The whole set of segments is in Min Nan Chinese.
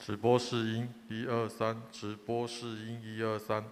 直播試音，一二三，直播試音，一二三。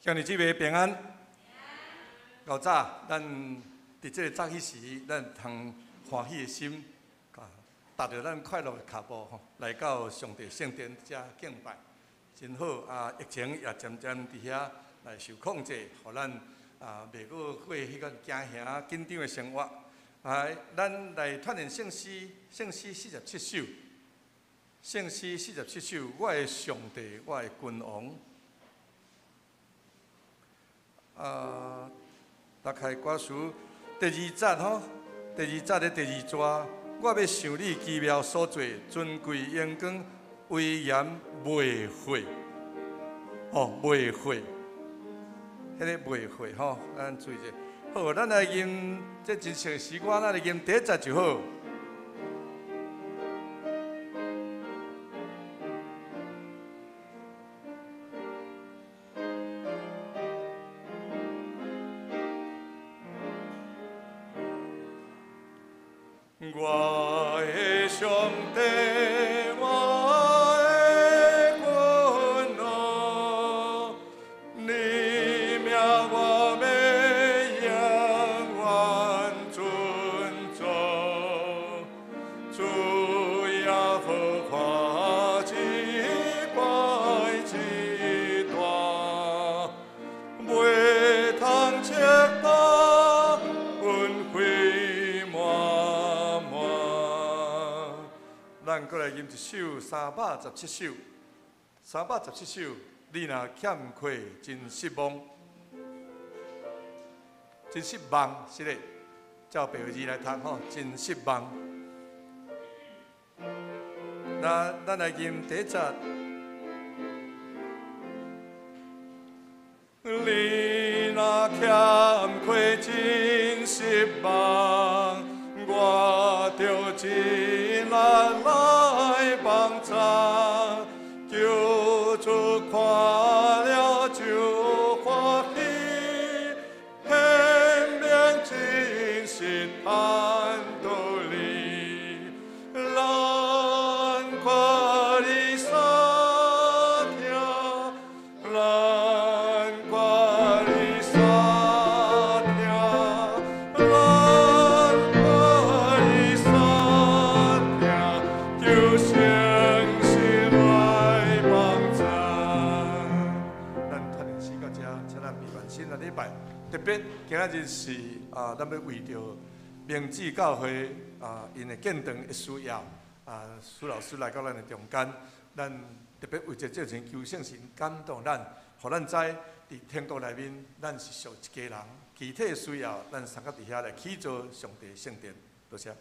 兄弟姊妹平安。老早，咱佇這个早起時，咱通歡喜的心，啊，踏著咱快樂的跤步吼，來到上帝聖殿遮敬拜，真好啊！疫情也漸漸佇遐來受控制，予咱啊袂閣過彼個驚嚇緊張的生活。啊，咱來傳念聖詩，聖詩四十七首，聖詩四十七首，我的上帝，我的君王。啊，打開歌詞第二節吼，第二節的第二段，我欲想你奇妙所做，尊貴榮光，威嚴袂廢，哦，袂廢，彼个袂廢吼，咱注意者。好，咱來吟這真熟的詩歌，咱來吟第一節就好。我的上帝，我的君王，你名我欲永遠尊崇。主耶和華這怪這大，袂通測度，恩惠滿滿。咱閣來吟一首317首，三百十七首，你若欠缺真失望，真失望，是咧，照白字來讀吼，真失望。那咱來吟第一節。你若欠缺真失望，我著盡力來幫助，求主看了就歡喜，顯明真實坦道理，難怪你所聽，難怪你所聽，難怪你所聽，求誠實來幫助。咱團練詩到這，請咱閉萬心來禮拜。特別今仔日是啊，咱欲為著明志教會啊，𪜶的建堂的需要啊，蘇老師來到咱的中間，咱特別為著這陣求聖神感動咱，予咱知佇天國內面，咱是屬一家人，具體的需要，咱相佮佇遐來起造上帝聖殿。多謝。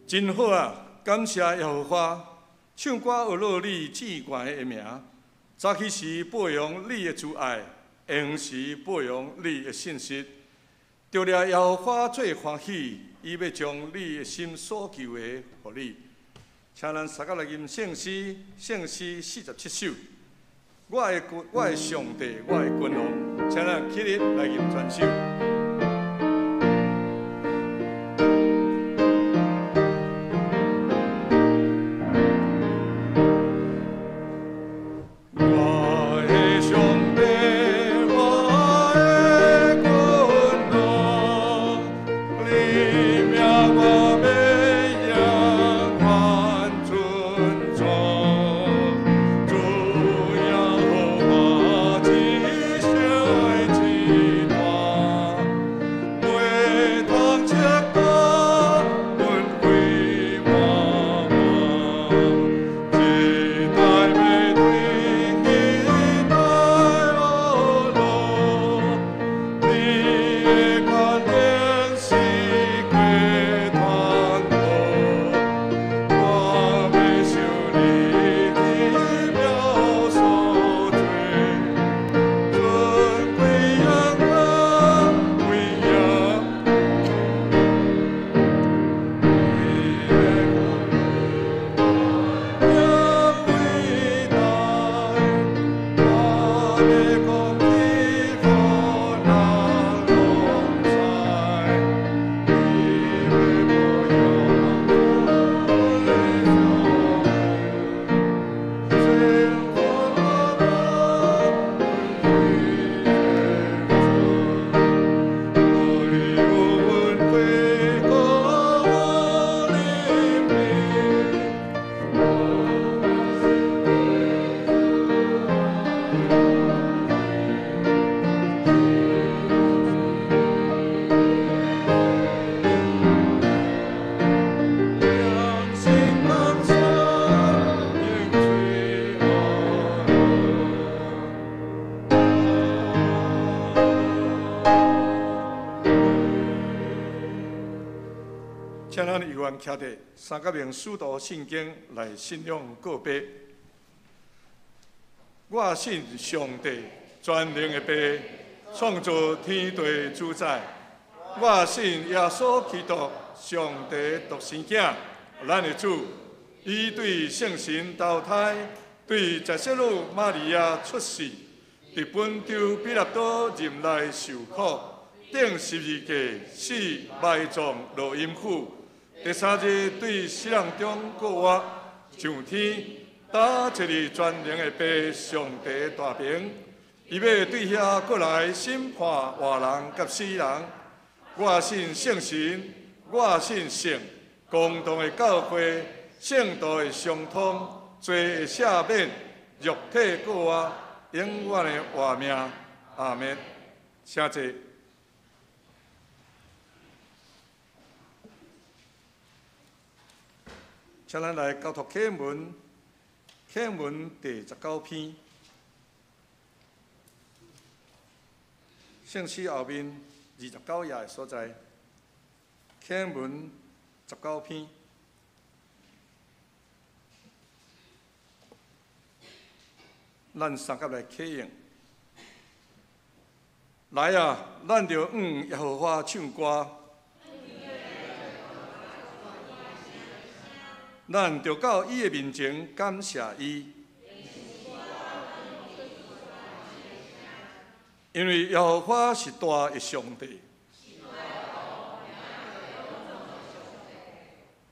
真好啊！感謝耶和華，唱歌學樂你至懸的名。早起時報揚你的慈愛，下昏時報揚你的信實。著掠耶和華做歡喜，伊欲將你的心所求的予你。請咱三甲來吟聖詩，聖詩47首。我的上帝，我的君王，請咱起立來吟全首。請咱猶原徛佇三角形使徒信經來信仰告白。我信上帝全能的父，創造天地主宰。我信耶穌基督，上帝獨生囝，咱的主。伊對聖神投胎，對十聖女瑪利亞出世，佇本丟彼拉多任內受苦，釘十字架死埋葬落陰府。第三日對死人中復活，上天，搭坐佇全能的父上帝大爿，伊欲對遐閣來審判活人佮死人。我信聖神，我信聖公同的教會，聖徒的相通，罪的赦免，肉體復活，永遠的活命。阿們。請坐。請咱來交託啟文，啟文第19篇，聖詩後面29頁的所在，啟文十九篇，咱三甲來啟應。來啊，咱著向耶和華唱歌。咱著到伊的面前感謝伊，因為耶和華是大的上帝，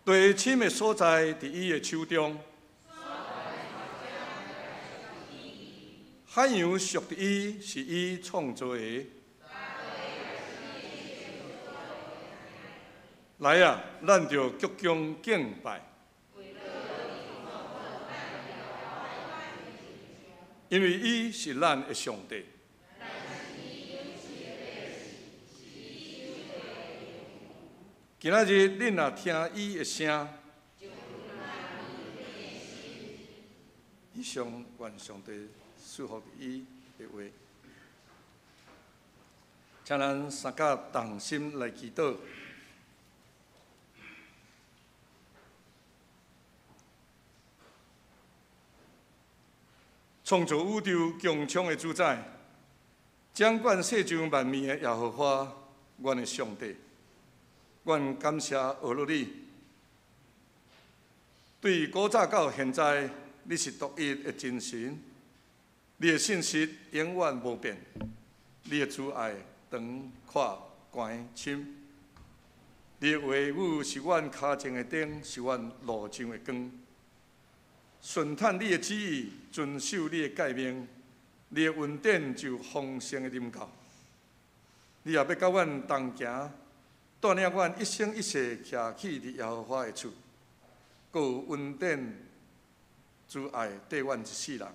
地深的所在佇伊的手中，海洋屬佇伊，是伊創造的。來啊，咱著鞠躬敬拜。因為伊是咱的上帝。今仔日恁若聽伊的聲，以上願上帝賜福伊的話，請咱三甲同心來祈禱。創造宇宙穹蒼的主宰，掌管世上萬物的耶和華，阮的上帝，阮感謝阿樂你。對古早到現在，你是獨一的真神，你的信實永遠無變，你的慈愛長闊寬深，你的話語是阮跤前的燈，是阮路上的光。順趁你的旨意，遵守你的誡命，你的恩典就豐盛的臨到。你也欲佮阮同行，帶領阮一生一世徛起佇耶和華的厝，閣有恩典慈愛綴阮一世人。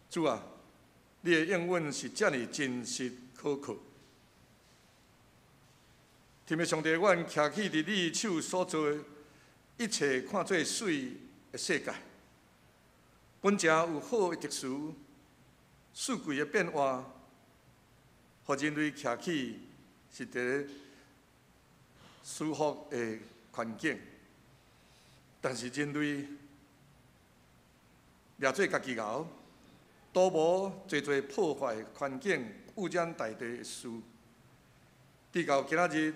主啊，你的應允是遮爾真實可靠。天父上帝，阮徛起佇你手所造的一切看做媠的世界，本誠有好的特殊，四季的變換，予人類徛起是佇咧舒服的環境，但是人類掠做家己𠢕，圖謀濟濟破壞環境、污染大地的事，直到今仔日，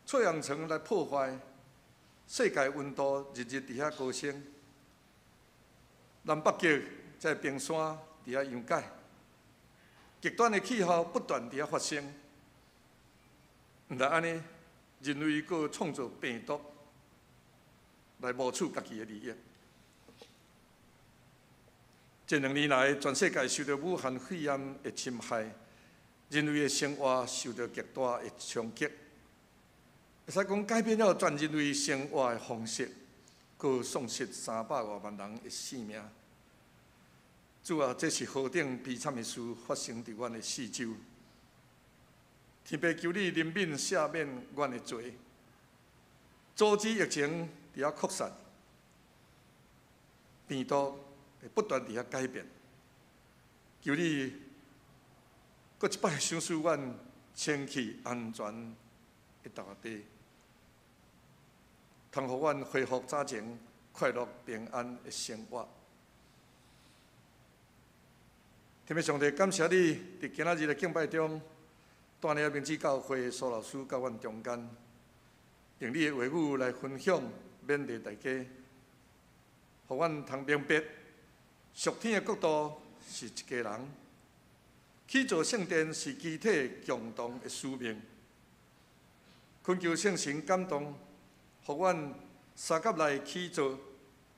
臭氧層來破壞。世界溫度日日佇遐高升，南北極這冰山佇遐溶解，極端的氣候不斷佇遐發生。毋但按呢，人類閣創造病毒來謀取家己的利益。這2年來，全世界受到武漢肺炎的侵害，人類的生活受到極大的衝擊。會使講改變了全人類生活的方式，閣喪失300外萬人的性命。主啊，這是何等悲慘的事發生佇阮的四周！天父求你憐憫赦免阮的罪，阻止疫情佇遐擴散，病毒會不斷佇遐改變。求你閣一擺賞賜阮清氣安全的大地，通予阮恢復早前快樂平安的生活。天父上帝，感謝你佇今仔日的敬拜中，帶領明志教會蘇老師佮阮中間，用你的話語來分享，勉勵大家，予阮通明白，屬天的國度是一家人，起造聖殿是肢體共同的使命。懇求聖神感動，予阮相佮來起造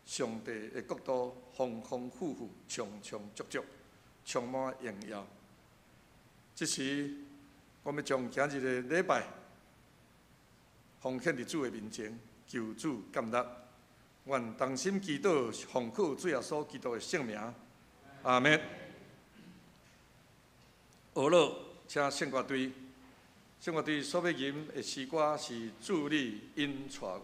上帝的國度，豐豐富富、充充足足、充滿榮耀。這時，我欲將今日的禮拜奉獻佇主的面前，求主感納。阮同心祈禱，奉靠主耶穌基督的聖名，阿們。學樂，請聖樂隊。聖樂隊所欲吟的詩歌是《主你引帶我》。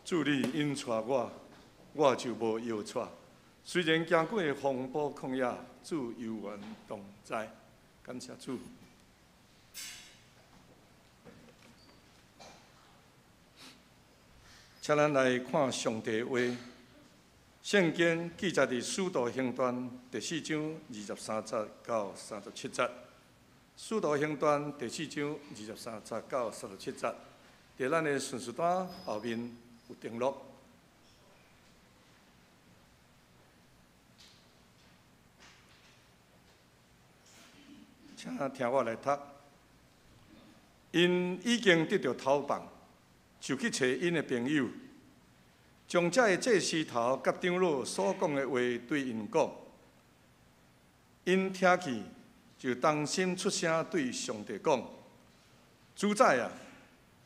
主你引帶我，我就無搖掣。雖然行過風暴曠野，主猶原同在。感謝主。請咱來看上帝話，聖經記載佇使徒行傳第四章二十三節到三十七節。使徒行傳第四章二十三節到三十七節，佇咱的順序單後面有登錄。請聽我來讀。𪜶已經得著頭放，就去揣𪜶的朋友，將這个祭司頭佮長老所講的話對𪜶講。𪜶聽去，就同心出聲對上帝講：主宰啊，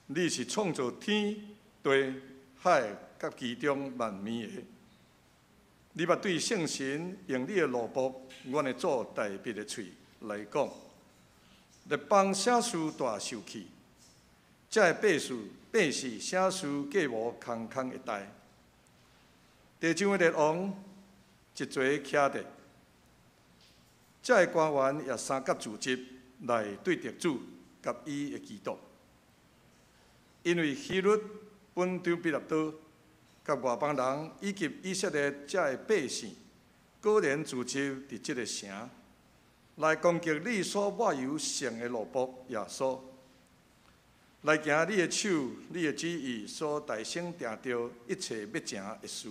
你是創造天地海佮其中萬物的。你捌對聖神用你的奴僕，阮的祖大衛的喙來講，列邦啥事大受氣？這个百姓百姓啥事計謀空空的代？地上的列王一齊徛著，這个官員也相佮聚集來對敵主佮伊的基督。因為希律、本丟彼拉多佮外邦人以及以色列這个百姓，果然聚集佇這个城，來攻擊你所抹油聖的奴僕耶穌，來行你的手、你的旨意所大聲定著一切欲成的事。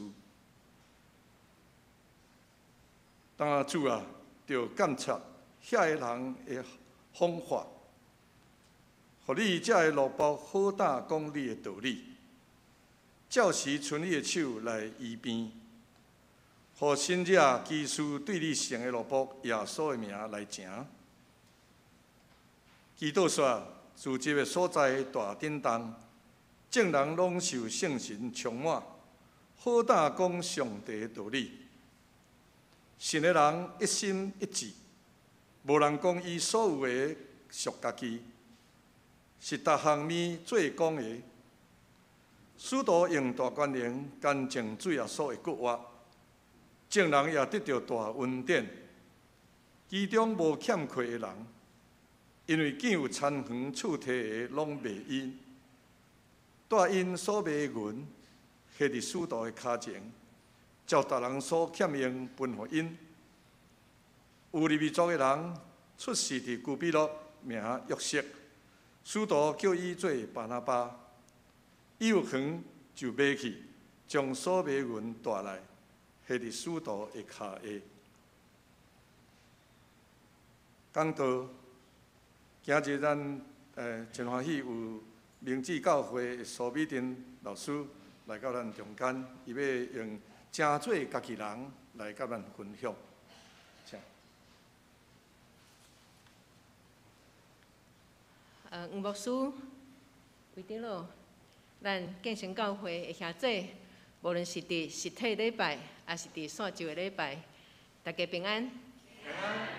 當主啊，著監察遐个人的方法，予你這个奴僕好膽講你的道理，照時伸你的手來醫病，予信者奇事對你聖的奴僕耶穌的名來成。祈禱煞聚集的所在大震動，眾人攏受聖神充滿，好膽講上帝的道理。信的人一心一志，無人講伊所有的屬家己，是逐項物做講的。使徒用大權能乾淨主耶穌的骨活，眾人也得著大恩典。其中無欠缺的人，因為見有田園厝地的攏賣𪜶，帶𪜶所賣的銀，下佇使徒的跤前，照逐人所欠用分予𪜶。有利未族的人出世佇居比洛，名約瑟，使徒叫伊做巴拿巴。伊有園就賣去，將所賣銀帶來，下佇使徒的跤下。講道，今日咱真歡喜有明志教會的蘇美珍老師來到咱中間，伊欲用成做家己人來佮咱分享。請。黃牧師、會長老，咱建成教會的兄弟，無論是佇實體禮拜，抑是佇線上的禮拜，大家平安。平安。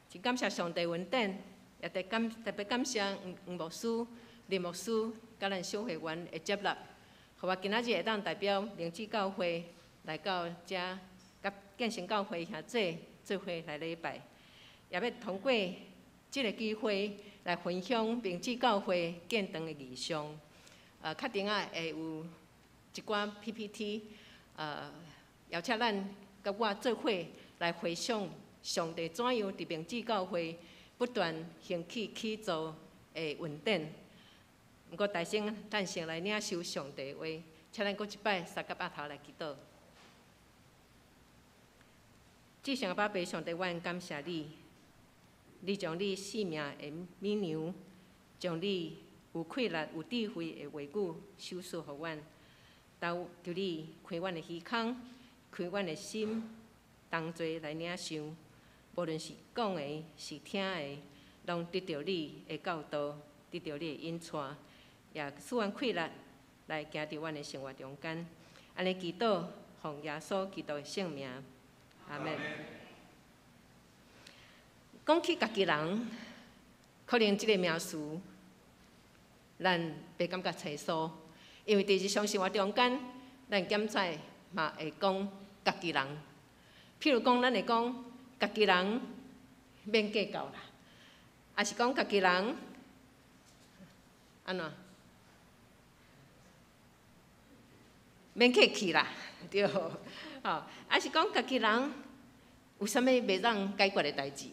真感謝上帝恩典，也特感特別感謝黃黃牧師、林牧師佮咱小會員的接納，予我今仔日會當代表靈智教會來到遮，佮建成教會兄弟做伙來禮拜，也欲通過這个機會來分享明志教會建堂的異象。較頂仔會有一寡 PPT，邀請咱佮我做伙來回想上帝怎樣佇明志教會不斷興起起造的恩典。毋過，大先咱先來領受上帝話，請咱閣一擺三佮阿頭來祈禱。至聖阿爸上帝，阮感謝你，你將你生命的美糧，將你有氣力、有智慧的話語賞賜予阮，求求你開阮的耳孔，開阮的心，同齊來領受，無論是講的、是聽的，攏得著你的教導，得著你的引帶，也賜阮氣力來行佇阮的生活中間。按呢祈禱，奉耶穌基督的聖名，阿們。講起家己人，可能這个名詞，咱袂感覺清楚，因為佇日常生活中間，咱檢採嘛會講家己人。譬如講，咱會講家己人免計較啦，抑是講家己人按怎？免客氣啦，對，吼，抑是講家己人有啥物袂當解決的代誌，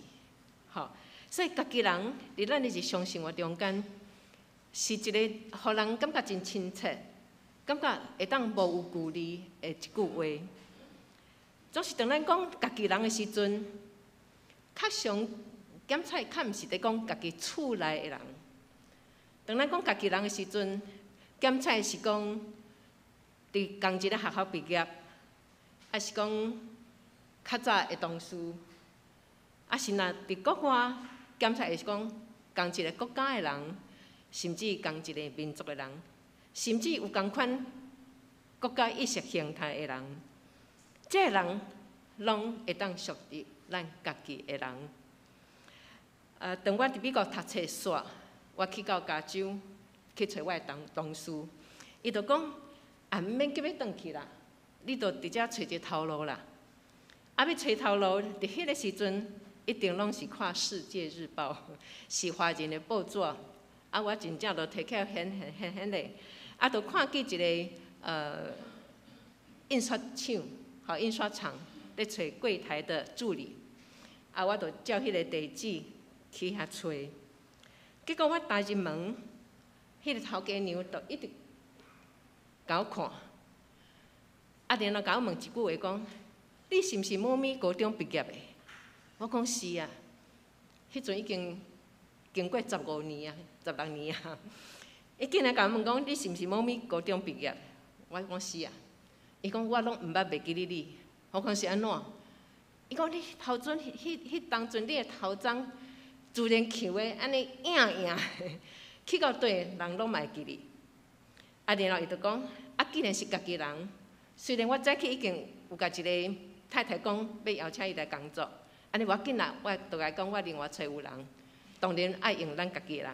吼，所以家己人佇咱的日常生活中間，是一個予人感覺真親切，感覺會當無有顧慮的一句話。總是當咱講家己人的時陣，較常檢採較毋是佇講家己厝內的人。當咱講家己人的時陣，檢採是講佇仝一个學校畢業，抑是講較早的同事，抑是若佇國外，檢採會是講仝一个國家的人，甚至仝一个民族的人，甚至有仝款國家意識形態的人，這个人攏會當屬於咱家己的人。當我佇美國讀冊煞，我去到加州去揣我的同事，伊就講。啊，毋免急欲轉去啦，你就佇遮揣一个頭路啦。啊，欲揣頭路，佇彼个時陣，一定攏是看《世界日報》，是華人的報紙。啊，我真正就提起來現現現現咧，啊，就看見一个印刷廠，吼，印刷廠咧揣櫃台的助理。啊，我就照彼个地址去遐揣。結果我踏入門，彼个頭家娘就一直共我看，啊，然後共我問一句話講：你是毋是某咪高中畢業的？我講是啊。彼陣已經經過15年啊，16年啊。伊竟然共我問講：你是毋是某咪高中畢業？我講是啊。伊講我攏毋捌袂記得你。我講是按怎？伊講你頭陣彼彼當陣你的頭鬃自然翹的按呢影影，去到佗人攏嘛會記得。啊，然後伊就講，啊，既然是家己人，雖然我早起已經有共一个太太講欲邀請伊來工作，按呢無要緊啦，我就共伊講，我另外揣有人，當然愛用咱家己人。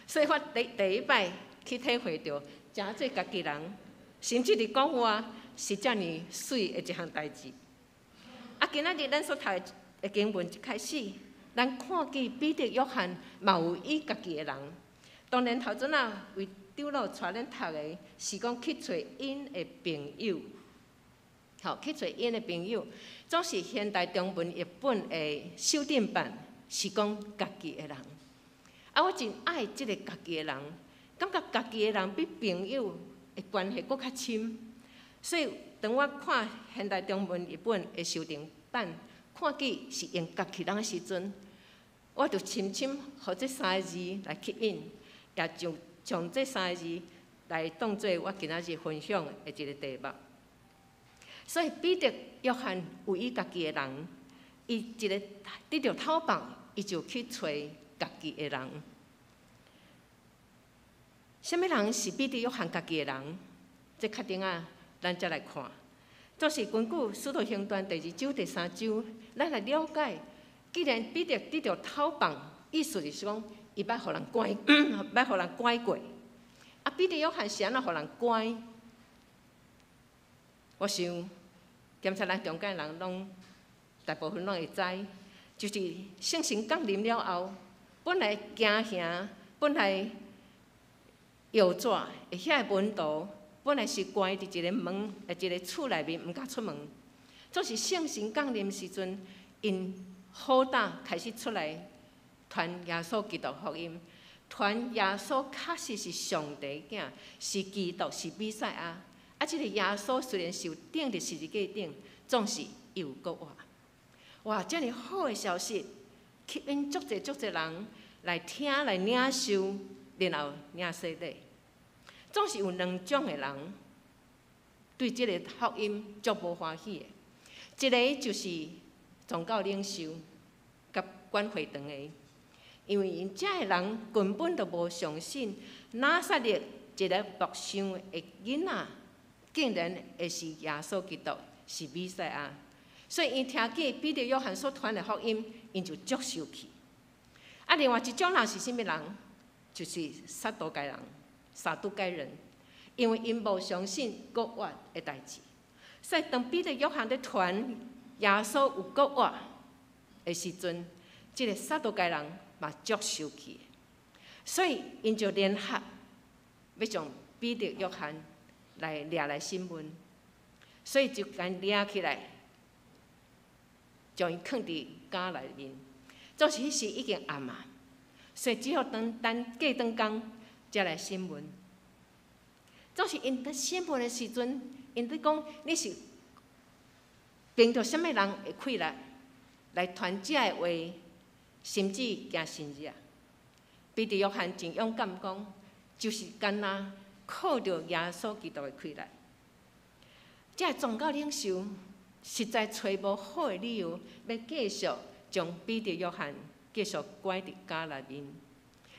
所以我第一擺去體會著，誠做家己人，甚至佇國外是遮爾媠的一項代誌。啊，今仔日咱所讀的經文一開始，咱看見彼得、約翰嘛有以家己的人。當然頭陣仔為長老帶咱讀的是講去揣𪜶的朋友，吼，去揣𪜶的朋友，總是現代中文譯本的修訂版是講家己的人。啊，我真愛這个家己的人，感覺家己的人比朋友的關係閣較深。所以當我看現代中文譯本的修訂版，看見是用家己人的時陣，我就深深予這三个字來吸引，也就將這三個字來當做我今仔日分享的一個題目。所以彼得、約翰有伊家己的人，伊一个得著透放，伊就去揣家己的人。啥物人是彼得、約翰家己的人？這較等仔，咱才來看。就是根據《使徒行傳》第二章、第三章，咱來了解。既然彼得得著透放，意思就是講，伊捌予人關，捌予人關過。啊，彼得、約翰是按怎予人關？我想，檢查咱中間人攏大部分攏會知，就是聖神降臨了後，本來驚嚇，本來搖紙的遐个門徒，本來是關佇一个門，一个厝內面，毋敢出門。總是聖神降臨時陣，𪜶好膽開始出來傳耶穌基督福音，傳耶穌確實是上帝囝，是基督，是彌賽亞。啊，這个耶穌雖然受釘佇十字架頂，總是又閣活。哇！遮爾好的消息，吸引足濟足濟人來聽、來領受，然後領洗禮。總是有兩種的人對這个福音足無歡喜的。一个就是宗教領袖佮管會堂的，因為𪜶遮的人根本就無相信拿撒勒一个木匠的囡仔，竟然會是耶穌基督，是彌賽亞。所以，𪜶聽見彼得、約翰所傳的福音，𪜶就足生氣。啊，另外一種人是啥物人？就是撒都該人、撒都該人。因為𪜶無相信復活的代誌。所以當彼得、約翰咧傳耶穌有復活的時陣，這个撒都該人嘛足生氣，所以𪜶就聯合欲將彼得、約翰來掠來審問，所以就共掠起來，將伊囥佇監內面。總是彼時已經暗啊，所以只好等等過轉工才來審問。總是𪜶佇審問的時陣，𪜶佇講你是憑著啥物人的氣力來傳這个話，甚至行神跡啊？彼得、約翰真勇敢講，就是干焦靠著耶穌基督的氣力。這个宗教領袖實在揣無好的理由，欲繼續將彼得、約翰繼續關佇監內面。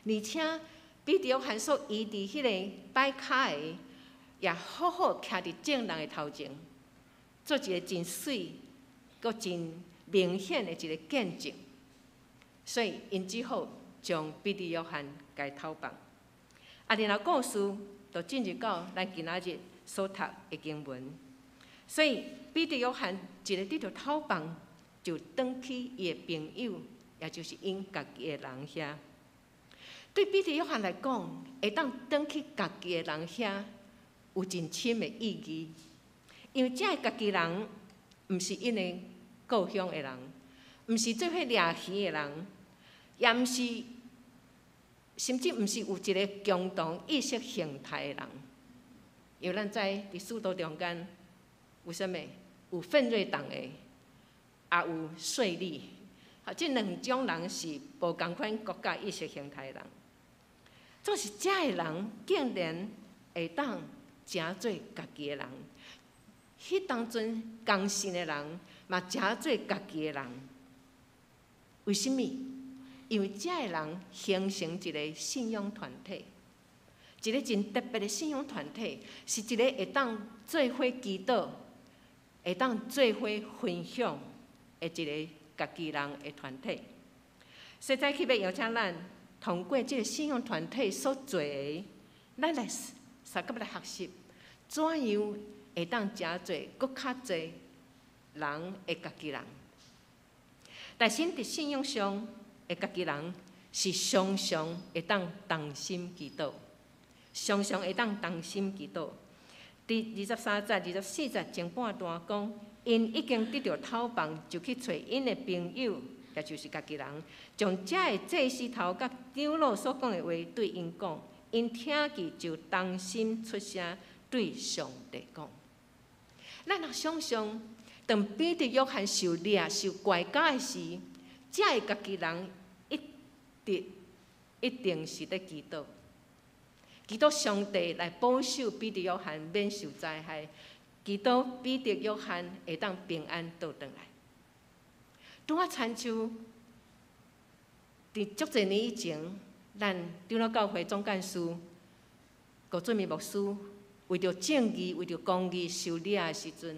而且彼得、約翰所醫治彼个跛跤的，也好好徛佇眾人的頭前，做一个真媠、閣真明顯的一个見證。所以，𪜶只好將彼得、約翰共偷放。啊，然後故事就進入到咱今仔日所讀的經文。所以，彼得、約翰一个得著偷放，就轉去伊的朋友，也就是𪜶家己的人遐。對彼得、約翰來講，會當轉去家己的人遐，有真深的意義。因為這个家己人，毋是𪜶的故鄉的人，毋是做伙掠魚的人，也毋是，甚至毋是有一个共同意識形態的人。因為咱知佇使徒中間有啥物？有奮銳黨的，也有稅吏。好，這兩種人是無仝款國家意識形態的人。總是這个人竟然會當成做家己的人。彼當陣仝信的人嘛，成做家己的人。為啥物？因為這个人形成一个信仰團體，一个真特別的信仰團體，是一个會當做伙祈禱、會當做伙分享的一个家己人的團體。所以早起欲邀請咱通過這个信仰團體所做的，咱來相佮來學習，怎樣會當成做閣較濟人的家己人。但是佇信仰上的家己人是常常會當同心祈禱，常常會當同心祈禱。佇23節、24節前半段講，𪜶已經得著偷放，就去揣𪜶的朋友，也就是家己人，將這个祭司頭佮長老所講的話對𪜶講，𪜶聽見就同心出聲對上帝講。咱若想象，當彼得、約翰受掠、受關監的時，這个家己人一直一定是咧祈禱，祈禱上帝來保守彼得、約翰免受災害，祈禱彼得、約翰會當平安倒轉來。拄仔親像佇足濟年以前，咱長老教會總幹事高俊明牧師為著正義、為著公義受掠的時陣，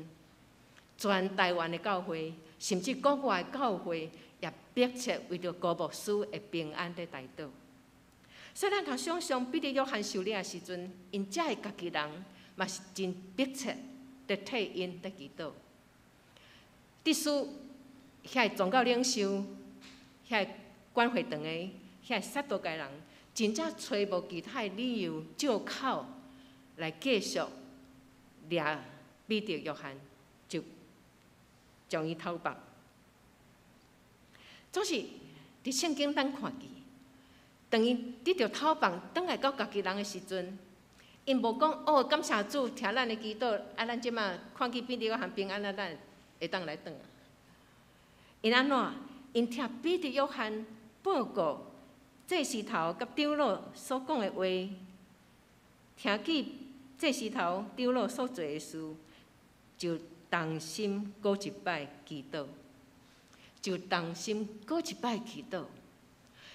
全台灣的教會，甚至國外的教會，也迫切為著高牧師的平安咧代禱。所以咱通想象彼得、約翰受掠的時陣，𪜶遮的家己人嘛是真迫切佇替𪜶咧祈禱。這使遐个宗教領袖、遐个管會堂的、遐个撒都該人，真正揣無其他的理由藉口來繼續掠彼得、約翰，就將伊偷放。總是佇聖經咱看見，當𪜶得著偷放，轉來到家己人的時陣，𪜶無講哦，感謝主聽咱的祈禱，啊，咱這馬看見彼得、約翰平安啊，咱會當來轉。𪜶按怎？𪜶聽彼得、約翰報告祭司頭佮長老所講的話，聽見祭司頭長老所做的事，就同心閣一擺祈禱，就同心閣一擺祈禱。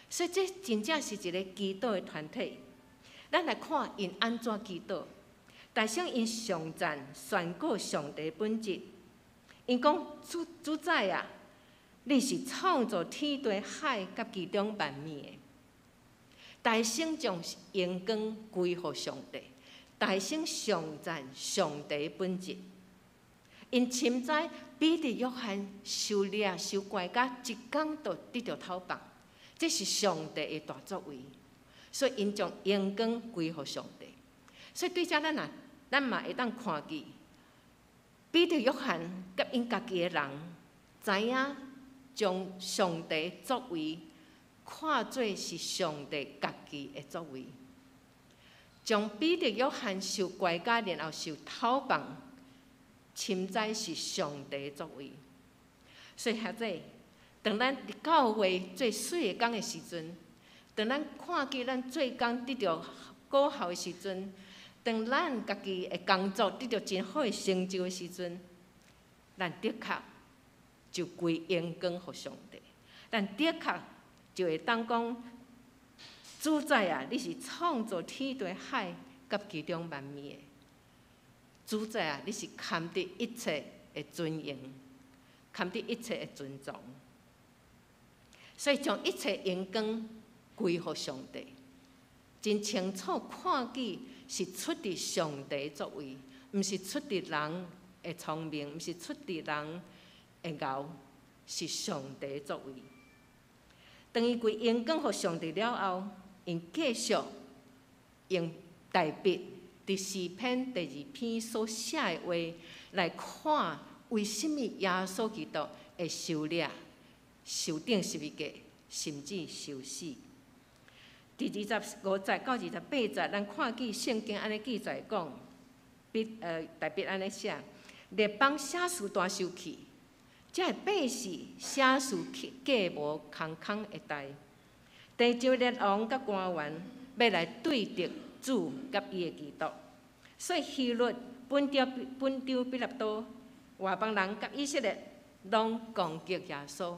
所以這真正是一个祈禱的團體。咱來看𪜶按怎祈禱，大聲𪜶頌讚宣告上帝本質。𪜶講主主宰啊，你是創造天地海佮其中萬物的。大聲將榮光歸予上帝，大聲頌讚上帝本質。𪜶深知彼得、約翰受掠、受關監，一工就得著透放，這是上帝的大作為，所以𪜶將榮光歸予上帝。所以對遮咱啊，咱嘛會當看見彼得、約翰佮𪜶家己的人，知影將上帝作為看做是上帝家己的作為，將彼得、約翰受關監，然後受透放，深知是上帝作為。所以兄弟，當咱佇教會做媠的工的時陣，當咱看見咱做工得著果效的時陣，當咱家己的工作得著真好的成就的時陣，咱的確就歸榮光予上帝。咱的確就會當講：主宰啊，你是創造天地海佮其中萬物的。主宰啊，你是堪得一切的尊榮，堪得一切的尊崇。所以將一切榮光歸予上帝，真清楚看見是出佇上帝作為，毋是出佇人的聰明，毋是出佇人的𠢕，是上帝作為。當伊歸榮光予上帝了後，𪜶繼續用大衛佇詩篇第二篇所寫的話來看，為啥物耶穌基督會受掠、受釘十字架，甚至受死？佇25節到28節，咱看見聖經按呢記載講，大衛按呢寫：列邦寫書大受氣，遮的百姓寫書計謀空空的代。地上列王佮官員欲來對敵主佮伊的基督，所以希律、本丟彼拉多、外邦人佮以色列攏攻擊耶穌。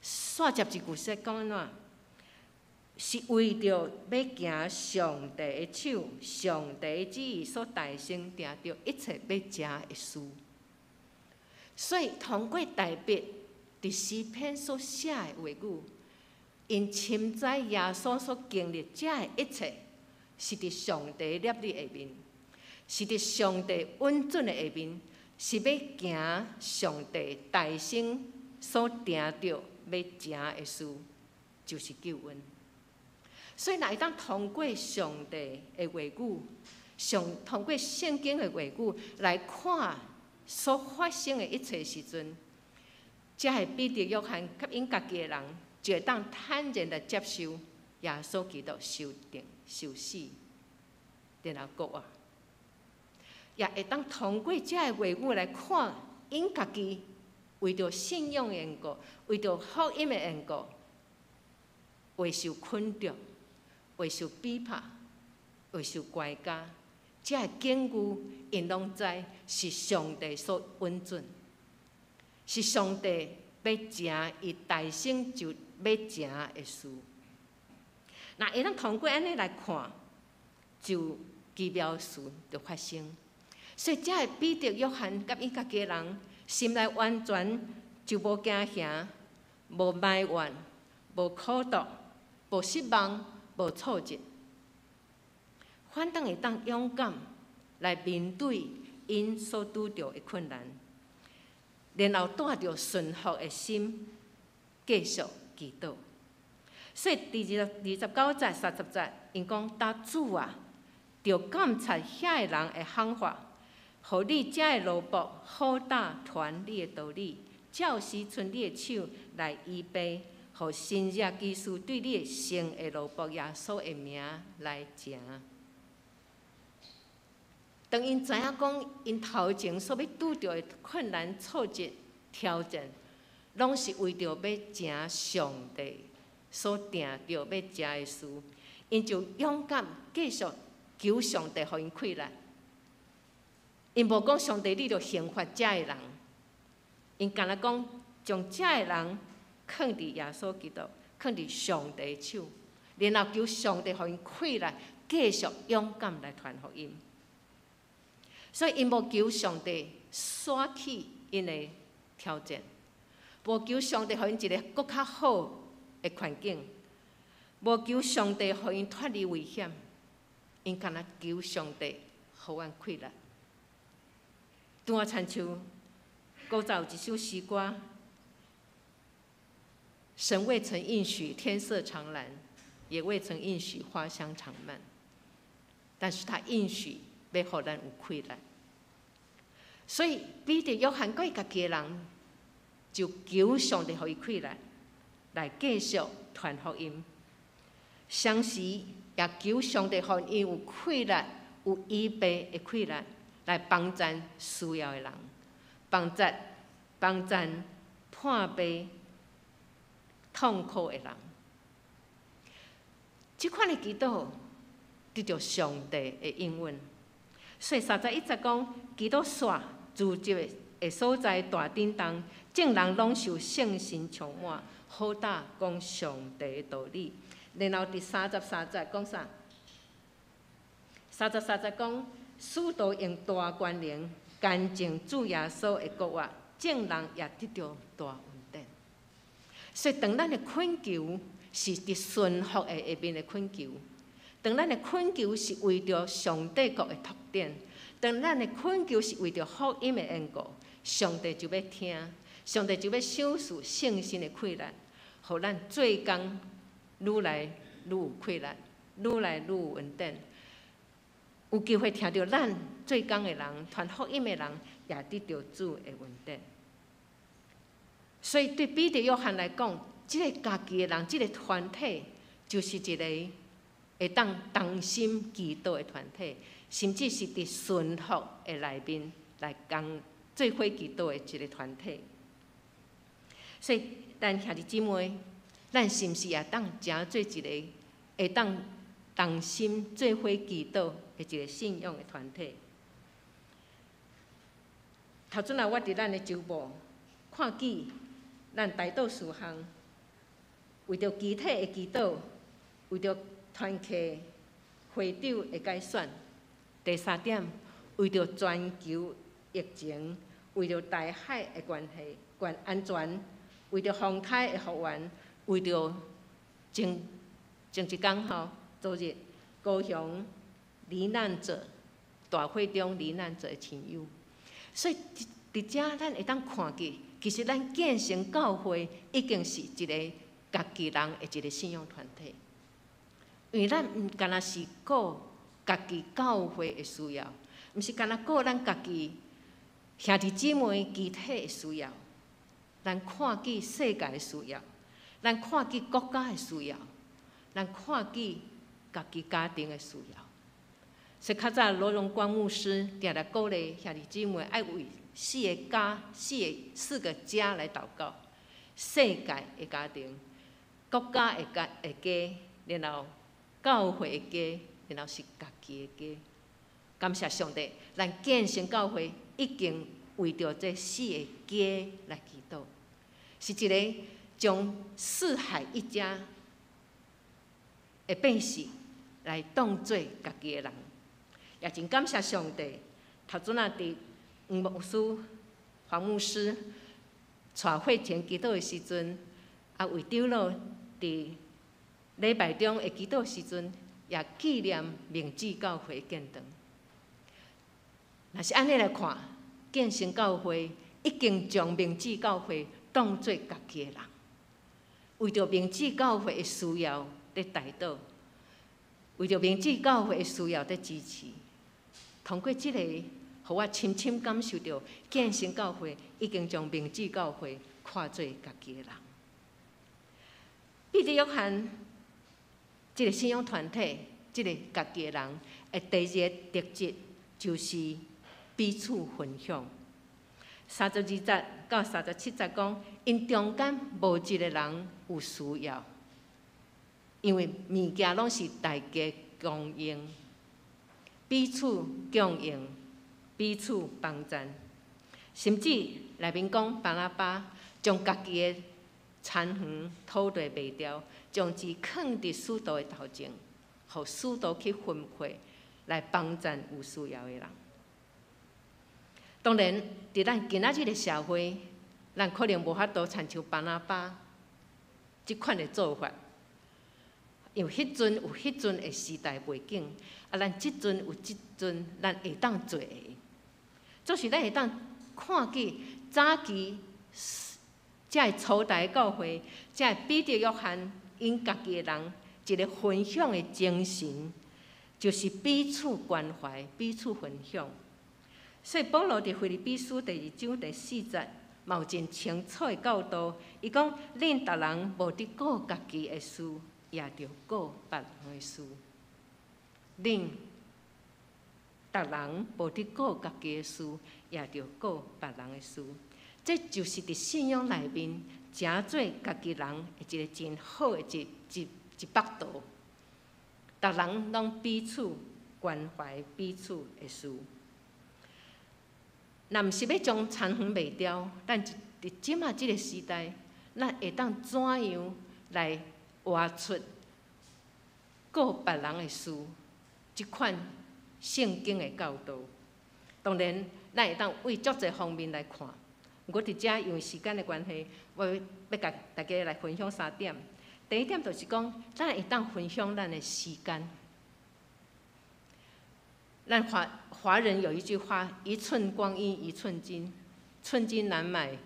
煞接一句說講按怎？是為著欲行上帝的手、上帝的旨意所代先定著一切欲成的事。所以通過大衛佇詩篇所寫的話語，𪜶深知耶穌所經歷遮的一切，是佇上帝立意下面，是佇上帝允准的下面，是欲行上帝代先所定著欲成的事，就是救恩。所以，若會當通過上帝的話語，通過聖經的話語來看所發生的一切時陣，才會彼得、約翰佮𪜶家己的人，就會當坦然來接受耶穌基督受釘、受死，然後復活。也會當通過這个話語來看𪜶家己為著信仰的緣故，為著福音的緣故，會受捆綁，會受逼迫，會受關監，這个境遇，𪜶攏知是上帝所允准，是上帝欲成伊代先就欲成的事。若會當通過按呢來看，就奇妙事就發生。所以，這个彼得、約翰佮𪜶家己的人，心內完全就無驚嚇、無埋怨、無苦毒、無失望、無挫折，反倒會當勇敢來面對𪜶所拄著的困難，然後帶著順服的心繼續祈禱。所以，佇29節、30節，𪜶講：當主啊，著監察遐个人的方法，予你遮的奴僕好膽傳你的道理，照時伸你的手來醫病，予神蹟奇事對你的聖的奴僕耶穌的名來成。當𪜶知影講，𪜶頭前所欲拄著的困難、挫折、挑戰，攏是為著欲成上帝所定著欲成的事，𪜶就勇敢繼續求上帝予𪜶氣力。𪜶無講上帝，你著刑罰遮的人，𪜶干焦講將遮的人囥佇耶穌基督，囥佇上帝手，然後求上帝予𪜶氣力，繼續勇敢來傳福音。所以，𪜶無求上帝徙去𪜶的挑戰，無求上帝予𪜶一個閣較好的環境，無求上帝予𪜶脫離危險。𪜶干焦求上帝予阮氣力。拄仔親像古早有一首詩歌，神未曾應許天色常藍，也未曾應許花香常漫，但是他應許欲予咱有氣力。所以彼得、約翰佮伊家己的人，就求上帝予伊氣力，來繼續傳福音。同時也求上帝予𪜶有氣力、有預備的氣力，來幫贊需要的人，幫贊破病痛苦的人。這款的祈禱得著上帝的應允。所以31節講，祈禱煞聚集的所在大震動，眾人攏受聖神充滿，好膽講上帝的道理。然後佇33節講啥？33節講，使徒用大權能，見證主耶穌的復活，眾人也得著大恩典。所以當咱的懇求是佇順服的下面的懇求，當咱的懇求是為著上帝國的拓展，當咱的懇求是為著福音的緣故，上帝就欲聽，上帝就欲賞賜聖神的氣力，予咱做工愈來愈有氣力，愈來愈有恩典。有機會聽著咱做工的人、傳福音的人，也得著主的恩典。所以對彼得、約翰來講，這个家己的人，這个團體，就是一个會當同心祈禱的團體，甚至是佇順服的內面來共做伙祈禱的一个團體。所以，咱兄弟姊妹，咱是毋是也當成做一个會當同心做伙祈禱的一个信仰的團體？頭陣仔我佇咱的週報看見，咱代禱事項，為著肢體的祈禱，為著團契會長的改選。第三點，為著全球疫情，為著台海的關係、關安全，為著風災的復原，為著前前一工吼，昨日高雄罹難者大火中罹難者的親友。所以佇遮咱會當看見，其實咱建成教會已經是一个家己人的一个信仰團體，因為咱毋干焦是顧家己教會的需要，毋是干焦顧咱家己兄弟姊妹肢體的需要，咱看見世界的需要，咱看見國家的需要，咱看見家己家庭的需要。所以較早羅榮光牧師定定鼓勵兄弟姊妹愛為四个家、四個家來禱告：世界的家庭、國家的家，然後教會的家，然後是家己的家。感謝上帝，咱建成教會已經為著這四个家來祈禱，是一个將四海一家的百姓來當做家己的人。也真感謝上帝，頭陣仔佇黃牧師、黃牧師帶會前祈禱的時陣，啊，為長老佇禮拜中的祈禱時陣，也紀念明志教會建堂。若是按呢來看，建成教會已經將明志教會當做家己的人，為著明志教會的需要佇代禱，為著明志教會的需要佇支持。通過這个，予我深深感受著，建成教會已經將明志教會看做家己的人。彼得約翰這个信仰團體，這个家己的人的第二个特質，就是彼此分享。32節到37節講，𪜶中間無一个人有需要，因為物件攏是大家共用。彼此供應，彼此幫贊，甚至內面講巴拿巴將家己的田園土地賣掉，將之囥佇使徒的頭前，予使徒去分配來幫贊有需要的人。當然，佇咱今仔日的社會，咱可能無法度親像巴拿巴這款的做法。因為彼陣有彼陣的時代背景，啊，咱這陣有這陣咱會當做的，就是咱會當看見早期這个初代教會，這个彼得、約翰𪜶家己的人一个分享的精神，就是彼此關懷、彼此分享。所以保羅佇腓立比書第二章第四節，嘛有真清楚的教導，伊講：恁逐人無佇顧家己的事，也著顧別人的事。恁逐人無佇顧家己的事，也著顧別人的事。這就是佇信仰內面，成做家己人的一个真好的一幅圖。逐人攏彼此關懷彼此的事。若毋是欲將田園賣掉，咱佇這馬這个時代，咱會當怎樣來活出顧別人的事？這款聖經的教導，當然，咱會當為足濟方面來看。我佇遮因為時間的關係，我欲共大家來分享三點。第一點就是講，咱會當分享咱的時間。咱華人有一句話：一寸光陰一寸金，寸金難買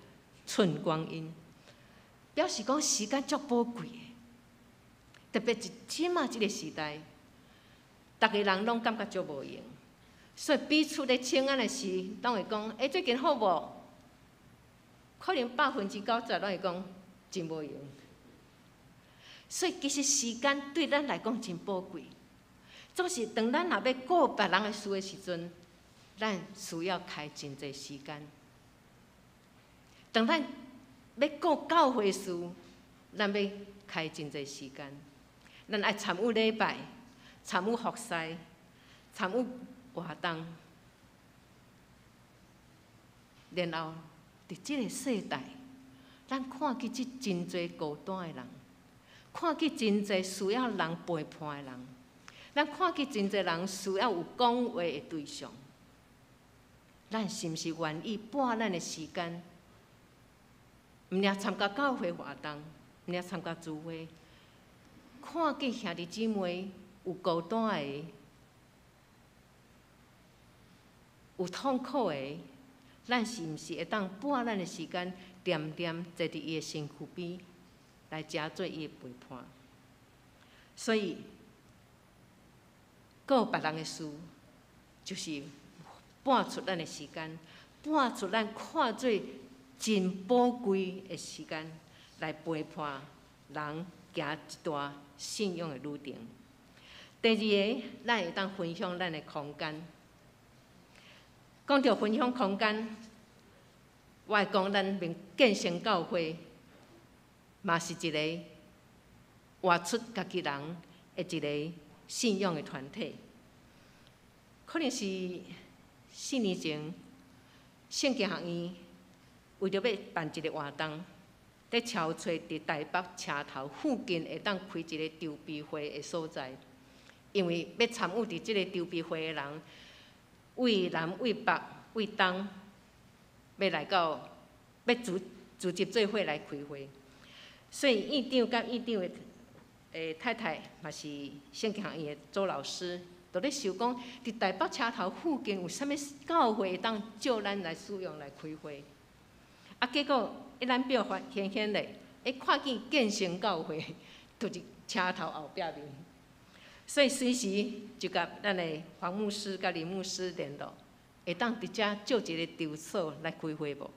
寸光陰。表示講時間足寶貴的，特別是這馬這个時代，逐个人攏感覺足無閒，所以彼此咧請安的時，攏會講：欸，最近好無？可能90%攏會講真無閒。所以其實時間對咱來講真寶貴。總是當咱若欲顧別人的事的時陣，咱需要開真濟時間。當咱欲顧教會事，咱欲開真濟時間。咱愛參與禮拜，參與服侍，參與活動，然後佇這个世代，咱看見這真濟孤單的人，看見真濟需要人陪伴的人，咱看見真濟人需要有講話的對象。咱是毋是願意撥咱的時間，毋爾參加教會活動，毋爾參加聚會，看見兄弟姊妹有孤單的，有痛苦的，咱是毋是會當撥咱的時間，恬恬坐佇伊的身軀邊，來成做伊的陪伴？所以，顧別人的事，就是撥出咱的時間，撥出咱看做真寶貴的時間，來陪伴人行一段信仰的旅程。第二个，咱會當分享咱的空間。講著分享空間，我會講咱民建成教會，嘛是一个活出家己人的一个信仰的團體。可能是4年前，聖經學院為著欲辦一个活動，咧籌揣佇台北車頭附近會當開一个籌備會的所在，因為欲參與佇這个籌備會的人，為南、為北、為東，欲來到，欲組織做伙來開會，所以院長佮院長的太太嘛是聖經學院的周老師，就咧想講，佇台北車頭附近有啥物教會會當借咱來使用來開會？啊，結果一覽表發現現咧，一看見建成教會，就是車頭後壁面，所以隨時就共咱的黃牧師佮林牧師聯絡，會當佇遮借一個場所來開會無？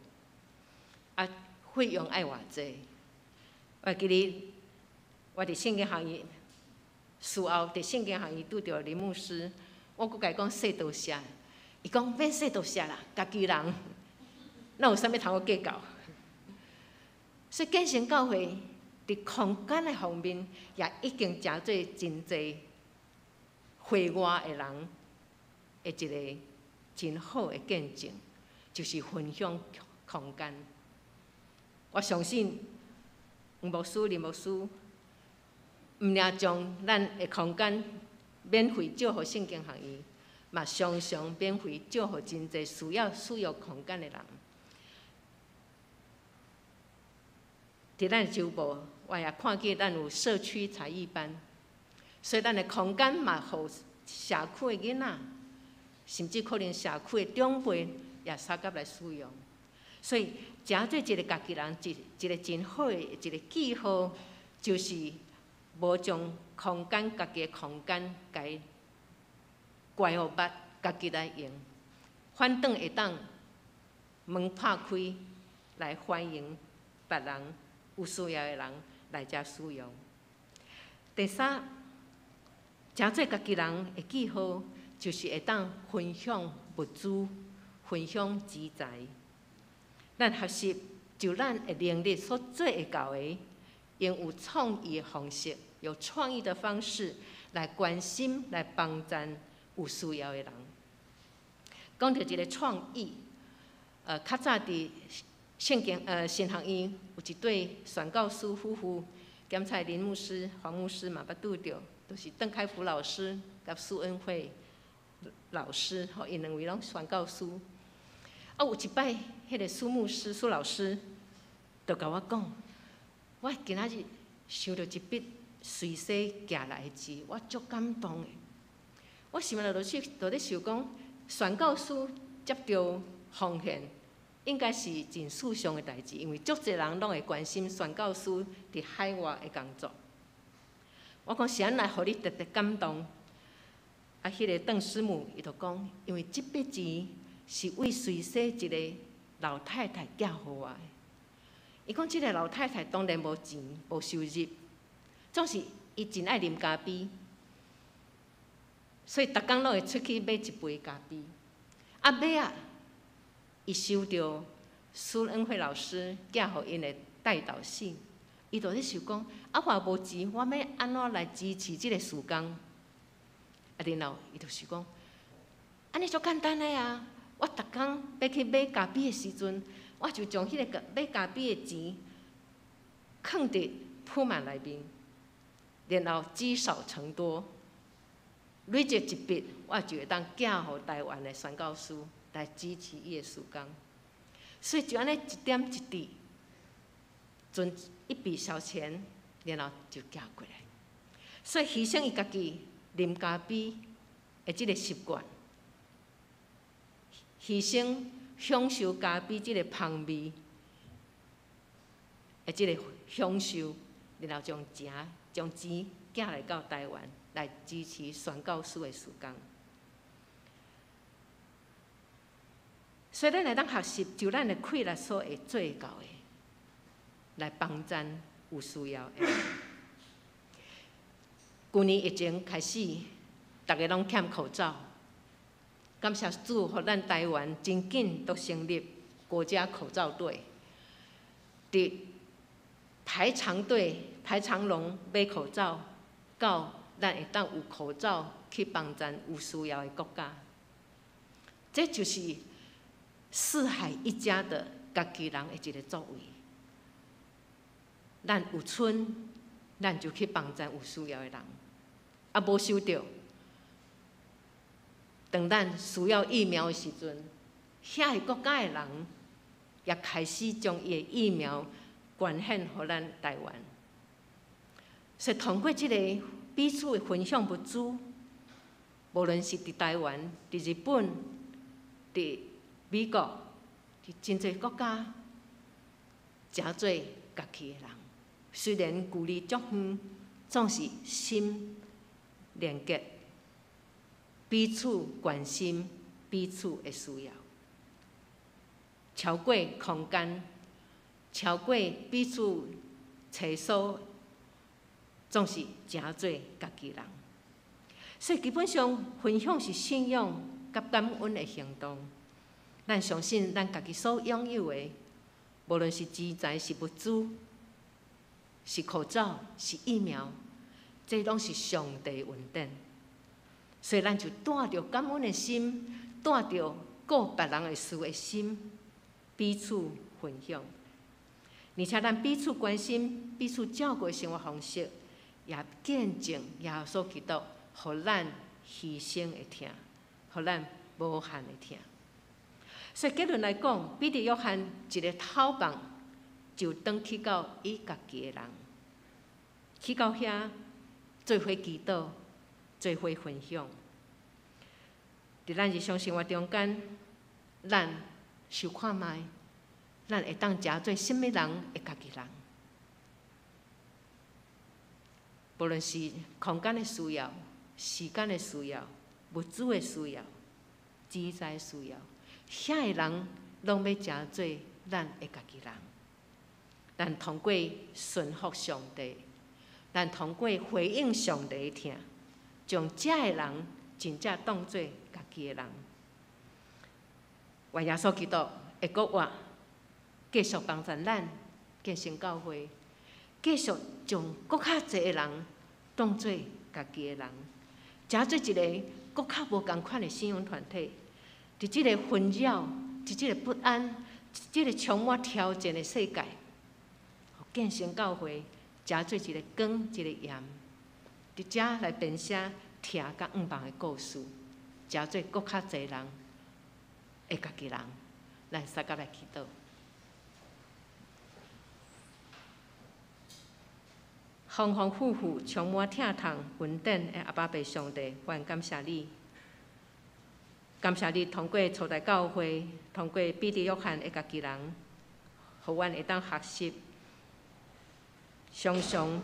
啊，費用愛偌濟？我記得我佇聖經學院事後，佇聖經學院拄著林牧師，我閣共伊講說多謝，伊講免說多謝啦，家己人，哪有啥物通好計較？所以建成教會佇空間的方面，也已經成做真濟會外的人的一个真好的見證，就是分享空間。我相信黃牧師、林牧師，毋爾將咱的空間免費借予聖經學院，嘛常常免費借予真濟需要使用空間的人。佇咱的週報，我也看見咱有社區才藝班。所以咱的空間嘛，予社區的囡仔，甚至可能社區的長輩也相佮來使用。所以，誠做一个家己人，一个真好的一個記號，就是無將空間家己的空間共關予密，家己來用，反轉會當門拍開來歡迎別人有需要的人來遮使用。第三，誠做家己人的記號，就是會當分享物資、分享資財。咱學習就咱的能力所做會到的，用有創意的方式，有創意的方式來關心、來幫贊有需要的人。講著一个創意，較早佇聖經神學院有一對宣教師夫婦，兼蔡林牧師、黃牧師嘛捌拄著，就是鄧開福老師佮蘇恩惠老師，吼，𪜶兩位攏宣教師。啊，有一擺，彼个蘇牧師、蘇老師就共我講，我今仔日收著一筆瑞士寄來的錢，我足感動的。我心內就咧想講，宣教師接著奉獻，應該是真順暢的代誌，因為足濟人攏會關心宣教師佇海外的工作。我講是按怎予你特別感動？啊，彼个鄧師母伊就講，因為這筆錢是為瑞士一个老太太寄予我的。伊講這个老太太當然無錢、無收入，總是伊真愛啉咖啡，所以逐工攏會出去買一杯咖啡。啊，尾仔，伊收著蘇恩惠老師寄予𪜶的代禱信，伊就咧想講：啊，我無錢，我欲按怎來支持這个事工？啊，然後伊就想講：按呢足簡單的啊！我逐工欲去買咖啡的時陣，我就將彼个買咖啡的錢囥佇鋪滿內面，然後積少成多，累積一筆，我就會當寄予台灣的宣教師來支持伊的事工。所以就按呢一點一滴，存一筆小錢，然後就寄過來。所以犧牲伊家己啉咖啡的這个習慣，犧牲享受咖啡這个芳味的這个享受，然後將錢寄來到台灣來支持宣教師的事工。所以咱會當學習，就咱的氣力所會做到的，來幫贊有需要的。舊年疫情開始，逐家攏欠口罩。感謝主，予咱台灣真緊都成立國家口罩隊，佇排長隊、排長龍買口罩，到咱會當有口罩去幫贊有需要的國家。這就是四海一家的家己人的一个作為。咱有賰，咱就去幫贊有需要的人；啊，無收著，當咱需要疫苗的時陣，遐个國家的人也開始將伊的疫苗捐獻予咱台灣。所以通過這个彼此的分享物資，無論是佇台灣、佇日本、佇美國、佇真濟國家，誠做家己的人。雖然距離足遠，總是心連結，彼此關心彼此的需要，超過空間，超過彼此廁所，總是誠做家己人。所以基本上，分享是信仰佮感恩的行動。咱相信咱家己所擁有的，無論是錢財、是物資、是口罩、是疫苗，這攏是上帝恩典。所以咱就帶著感恩的心，帶著顧別人的事的心，彼此分享。而且咱彼此關心、彼此照顧的生活方式，也見證耶穌基督予咱犧牲的疼，予咱無限的疼。所以結論來講，彼得約翰一个透放，就轉去到伊家己的人，去到遐，做伙祈禱，做伙分享。佇咱日常生活中間，咱想看覓，咱會當成做啥物人的家己人？無論是空間的需要、時間的需要、物資的需要、錢財的需要，遐个人攏欲成做咱的家己人。咱通過順服上帝，咱通過回應上帝的疼，將遮个人真正當做家己的人。願耶穌基督會閣活，繼續幫助咱建成教會，繼續將閣較濟的人當做家己的人，成做一个閣較無仝款的信仰團體。佇這个紛擾、佇這个不安、佇這个充滿挑戰的世界，建成教會，成做一个光、一个鹽，佇遮來編寫疼佮向望的故事，成做閣較濟人的家己人。咱相佮來祈禱。豐豐富富、充滿疼痛、恩典的阿爸父上帝，阮感謝你，感謝你通過初代教會，通過彼得、約翰的家己人，予阮會當學習，常常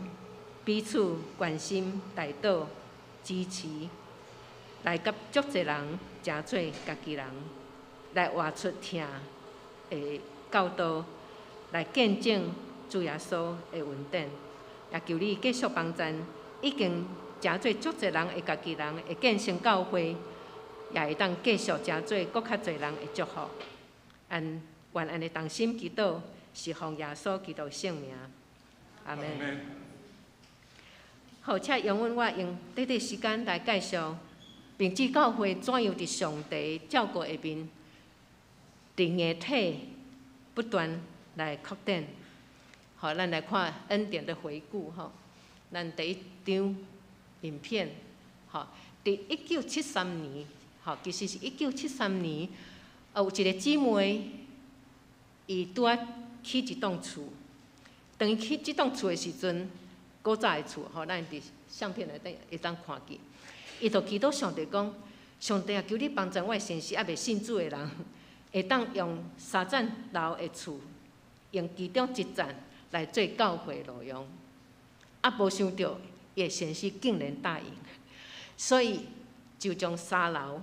彼此關心、代禱、支持，來佮足濟人成做家己人，來活出疼的教導，來見證主耶穌的恩典。也求你繼續幫贊已經成做足濟人的家己人的建成教會，也會當繼續成做閣較濟人的祝福。按願按呢同心祈禱，是奉耶穌基督聖名。阿門。好，請容許我用短短時間來介紹明志教會怎樣佇上帝照顧下面，佇硬體不斷來擴展。好，咱來看恩典的回顧吼。咱第一張影片，吼，佇1973年，吼，其實是1973年，有一個姊妹，伊拄仔起一棟厝。當伊起這棟厝的時陣，古早的厝，吼，咱佇相片內底會當看見。伊就祈禱上帝講：上帝啊，求你幫助我的先生，猶未信主的人，會當用三層樓的厝，用其中一層來做教會路用。啊，無想著伊的先生竟然答應，所以就將三樓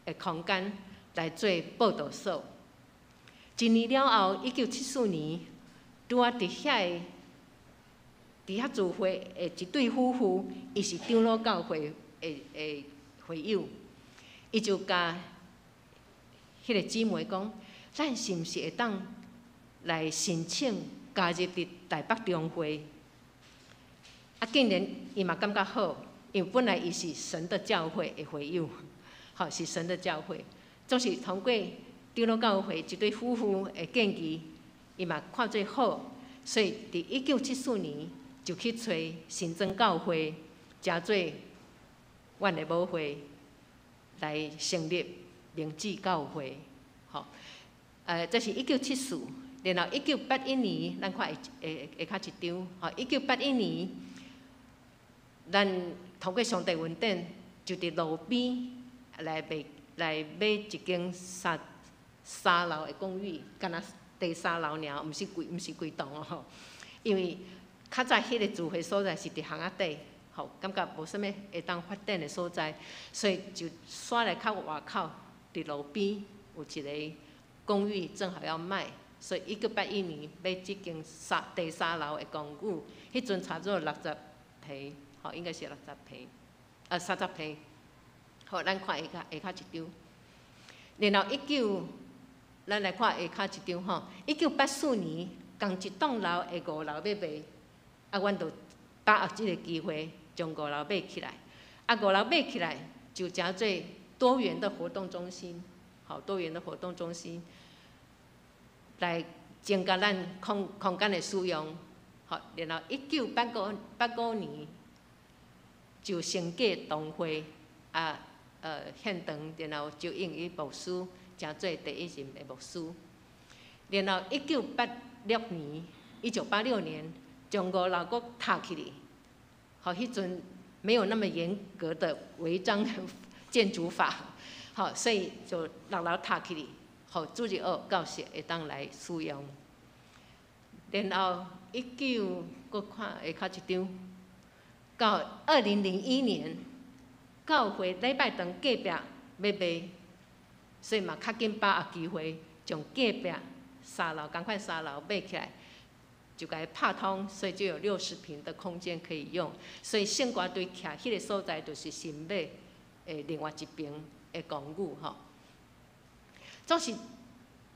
的空間來做報道所。一年了後，1974年，拄仔佇遐個佇遐聚會的一對夫婦，伊是長老教會的會友，伊就共彼个姊妹講：咱是毋是會當來申請加入佇台北中會？啊，竟然伊嘛感覺好，因為本來伊是神的教會的會友，吼，是神的教會，總是通過長老教會一對夫婦的建議，伊嘛看做好，所以佇1974年就去揣新莊教會，成做阮的母會來成立明志教會，吼，這是1974，然後1981年，咱看下下跤一張，吼，1981年，咱通過上帝恩典，就佇路邊來賣來買一間三樓的公寓，敢若第三樓爾，毋是規棟哦吼。因為較早彼个聚會所在是佇巷仔底，吼，感覺無啥物會當發展的所在，所以就徙來較外口，佇路邊有一个公寓正好要賣，所以1981年買這間第三樓的公寓，彼陣差不多60坪，吼，應該是60坪，啊，30坪。好，咱看下跤下跤一張。然後一九，咱來看下跤一張吼。1984年，仝一棟樓的五樓欲賣，啊，阮就把握這个機會，將五樓買起來。啊，五樓買起來就成做多元的活動中心，好，多元的活動中心來增加咱空間的使用。好，然後1985年就升格堂會啊。現場，然後周應宇牧師成做第一任的牧師。然後1986年，1986年將五樓閣拆起去，予彼陣沒有那麼嚴格的違章建築法，好，所以就六樓塔起來，予主日學教室會當來使用。然後一九，閣看下跤一張，到2001年，教會禮拜堂隔壁欲賣，所以嘛較緊把握機會，將隔壁三樓仝款三樓買起來，就共伊拍通，所以就有60坪的空間可以用。所以聖歌隊徛彼個所在，就是新買的另外一邊的公寓吼。總是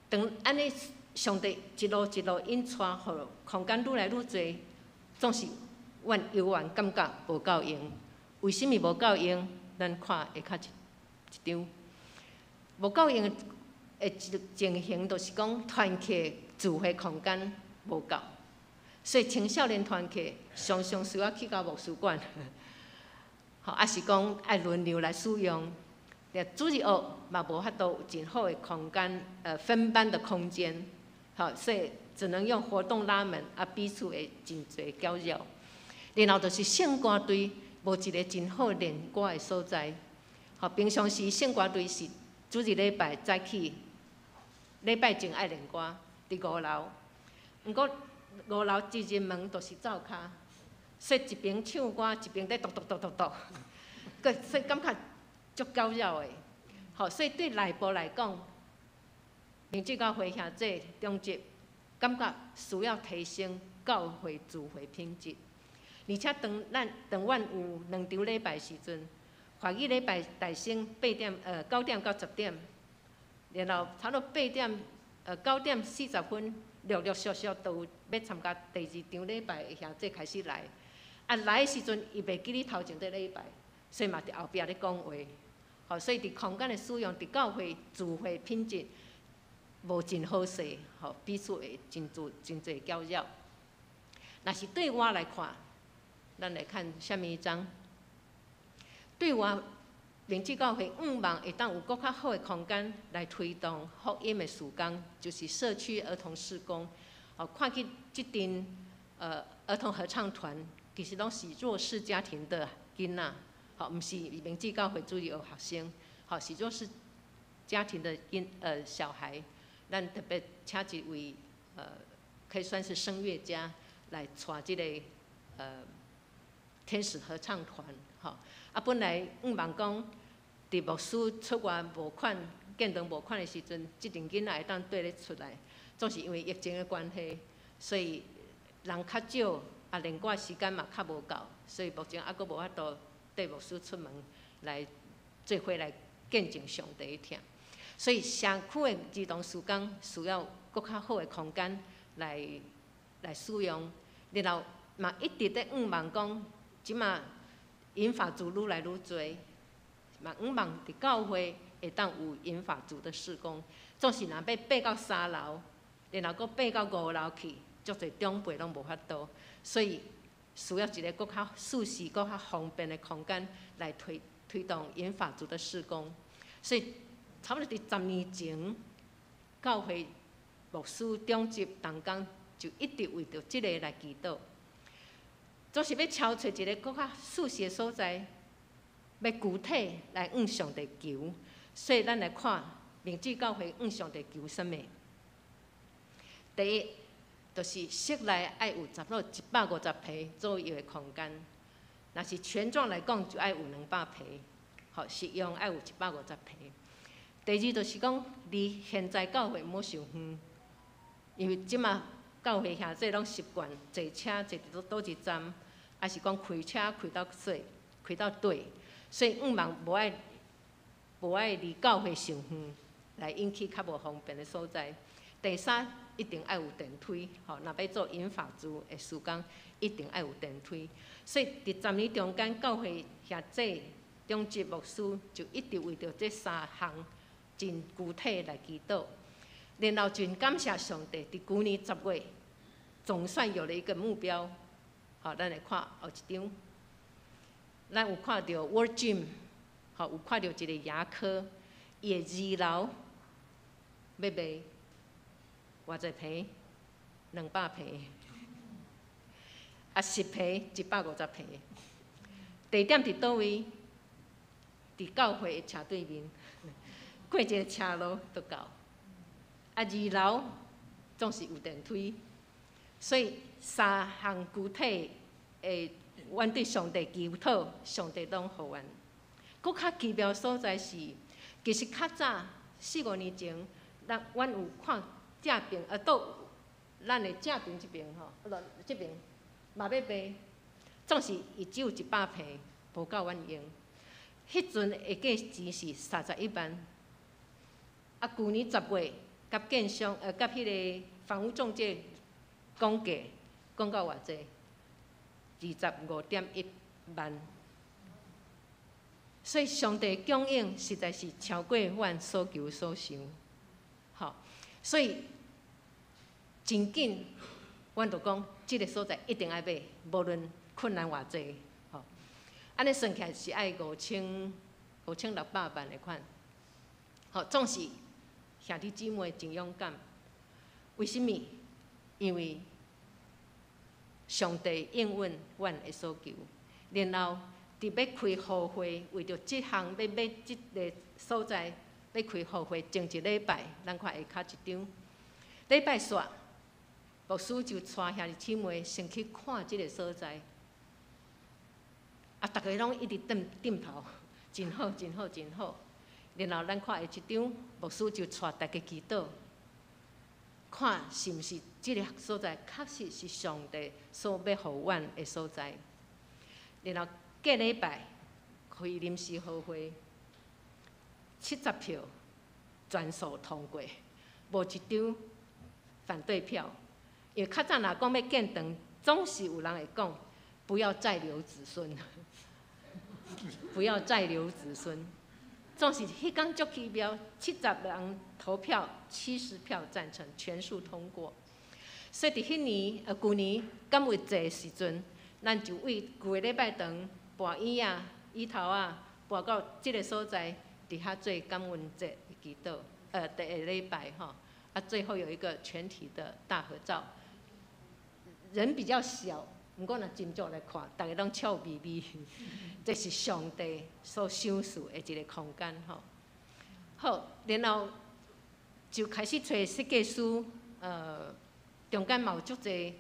當按呢，上帝一路一路引帶，予空間愈來愈濟，總是阮猶原感覺無夠用。為啥物無夠用？咱看下跤一張，無夠用的情形，就是講團契聚會空間無夠，所以青少年團契常常需要去到牧師館，吼，抑是講愛輪流來使用。主日學嘛無法度有真好的空間，分班的空間，好，所以只能用活動拉門，啊，彼此會真濟攪擾。然後就是聖歌隊無一個真好練歌的所在，好，平常時聖歌隊是主日禮拜早起，禮拜前愛練歌，佇五樓。毋過五樓一入門就是灶跤，所以一邊唱歌一邊佇篤篤篤篤篤，閣所以感覺足攪擾的。好，所以對內部來講，明志教會兄弟長執感覺需要提升教會聚會品質，而且當咱當阮有兩場禮拜時陣，華語禮拜大聲8點9點到10點，然後差不多8點9點40分，陸陸續續都有欲參加第二場禮拜的兄弟開始來。啊，來的時陣伊袂記得頭前佇禮拜，所以嘛佇後壁咧講話。好，所以佇空間的使用，佇教會聚會品質無真好勢，吼，彼此會真濟真濟攪擾。若是對我來看，咱來看啥物章？對我明志教會向望會當有閣較好的空間來推動福音的事工，就是社區兒童事工。哦，看見這陣兒童合唱團，其實攏是弱勢家庭的囡仔，吼，毋是明志教會主日學學生，吼，是弱勢家庭的小孩。咱特別請一位可以算是聲樂家來帶這個天使合唱團，吼。啊，本來向望講，佇牧師出外募款、建堂募款的時陣，這陣囡仔會當綴咧出來，總是因為疫情的關係，所以人較少，啊，練歌時間嘛較無夠，所以目前猶閣無法度綴牧師出門來做伙來見證上帝的疼。所以社區的兒童事工需要閣較好的空間來使用，然後嘛一直咧向望講，這馬銀髮族愈來愈濟，嘛向望佇教會會當有銀髮族的事工，總是若欲爬到三樓，然後閣爬到五樓去，足濟長輩攏無法度，所以需要一個閣較舒適、閣較方便的空間來推動銀髮族的事工。所以差不多佇10年前，教會牧師長執同工就一直為著這个來祈禱。總是欲敲揣一个閣較舒適的所在，欲具體來向上帝求。所以咱來看明志教會向上帝求啥物？第一，就是室內愛有差不多150坪左右的空間。若是權狀來講，就愛有200坪，好，實用愛有一百五十坪。第二就是講，離現在教會毋好傷遠，因為這馬教會兄弟攏習慣坐車坐佇佗一站，抑是講開車開到說開到底，所以向望無愛離教會傷遠，來引起較無方便的所在。第三，一定愛有電梯，吼，若欲做銀髮族的事工，一定愛有電梯。所以佇10年中間，教會兄弟長執牧師就一直為著這三項真具體來祈禱，然後真感謝上帝，佇舊年10月，總算有了一個目標。好，咱來看後一張，咱有看著 World Gym，好，有看著一个牙科，伊的二樓欲賣偌濟坪？200坪，啊，實坪150坪。地點佇佗位？佇教會的斜對面，過一个斜路就到。啊，二樓總是有電梯，所以三項具體的，阮對上帝祈禱，上帝攏予阮。閣較奇妙所在是，其實較早四五年前，咱阮有看正爿啊，倒咱的正爿這爿吼，這爿嘛欲賣，總是伊只有100坪，無夠阮用。彼陣的價錢是31萬，啊，舊年10月，佮建商佮彼个房屋中介講價，講到偌濟？25.1萬。所以上帝供應實在是超過阮所求所想，吼！所以真緊，阮就講，這个所在一定愛買，無論困難偌濟，吼！按呢算起來是愛5600萬的款，吼！總是兄弟姊妹真勇敢，為啥物？因為上帝應允阮的所求，然後佇欲開予會，為著這項欲買這个所在，欲開予會前一禮拜，咱看下跤一張。禮拜四，牧師就帶兄弟姊妹先去看這个所在。啊，逐家攏一直點點頭，真好，真好，真好。然後咱看下一張，牧師就帶大家祈禱，看是毋是這个所在確實是上帝所欲予阮的所在。然後隔禮拜開臨時予會，70票全數通過，無一張反對票。因為較早若講欲建堂，總是有人會講不要再留子孫，不要再留子孫。總是彼工足奇妙，70人投票，70票贊成，全數通過。所以佇彼年，舊年感恩節的時陣，咱就為舊的禮拜堂搬椅仔、椅頭仔，搬到這个所在，佇遐做感恩節的祈禱，第一禮拜吼，啊，最後有一個全體的大合照。人比較小，毋過若真正來看，逐家攏笑眯眯，這是上帝所賞賜的一個空間吼。好，然後就開始揣設計師，中間嘛有足濟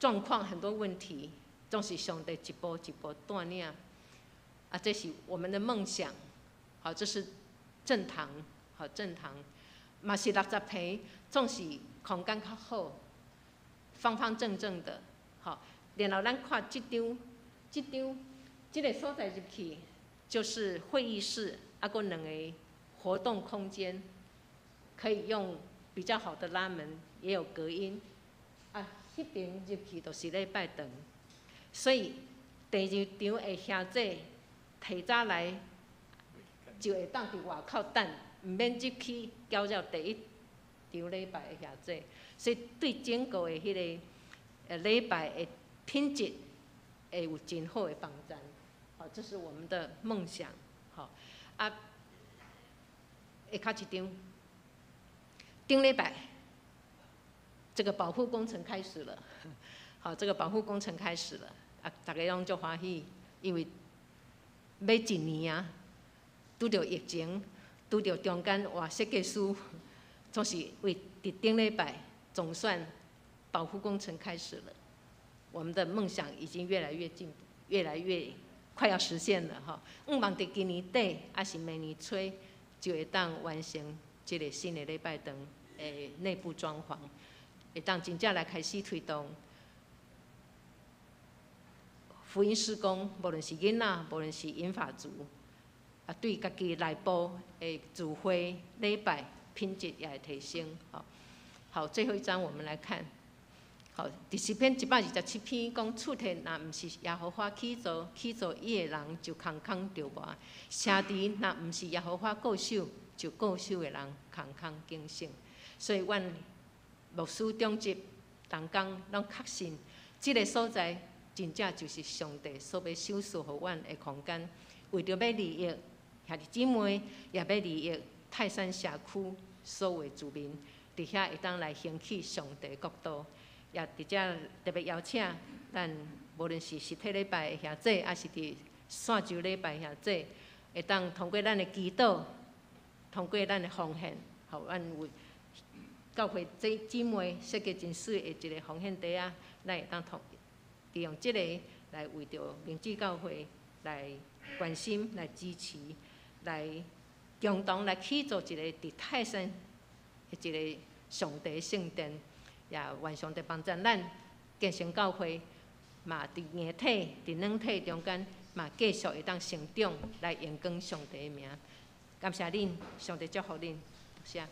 狀況，很多問題，總是上帝一步一步帶領。啊，這是我們的夢想，好，這是正堂，好正堂，嘛是60坪，總是空間較好，方方正正的，好。然後咱看這張，這張，這个所在入去就是會議室，啊，閣兩个活動空間，可以用比較好的拉門，也有隔音。啊，彼爿入去就是禮拜堂，所以第二場的兄弟提早來，就會當佇外口等，毋免入去攪擾第一場禮拜的兄弟。所以對整個的彼个禮拜的品質會有真好的幫助。好，這是我們的夢想。好，啊，下跤一張，頂禮拜，這個保護工程開始了。好，這個保護工程開始了，啊，逐家攏足歡喜，因為欲一年啊，拄著疫情，拄著中間換設計師，總是為佇頂禮拜，總算保護工程開始了。我們的夢想已經越來越進步，越來越快要實現了吼。向望佇今年底，抑是明年初，就會當完成這个新的禮拜堂的內部裝潢，會當真正來開始推動福音事工，無論是囡仔，無論是銀髮族，啊，對家己內部的聚會禮拜品質也會提升。好，好，最後一張我們來看。好，佇詩篇127篇講，厝體若毋是耶和華起造，起造伊的人就空空著磨；城池若毋是耶和華固守，就固守的人空空警醒。所以，阮牧師長執同工攏確信，這个所在真正就是上帝所欲賞賜予阮的空間，為著欲利益兄弟姊妹，也欲利益泰山社區所有的住民，佇遐會當來興起上帝國度。也佇遮特別邀請咱無論是實體禮拜的兄姊，抑是佇線上禮拜兄姊，會當通過咱的祈禱，通過咱的奉獻，予咱為教會姊姊妹設計真媠的一个奉獻袋仔，咱會當通利用這个來為著明志教會來關心、來支持、來共同來起造一个佇泰山的一个上帝聖殿，也願上帝幫助咱建成教會，嘛佇硬體、佇軟體中間嘛繼續會當成長，來榮光上帝的名。感謝恁，上帝祝福恁，多謝。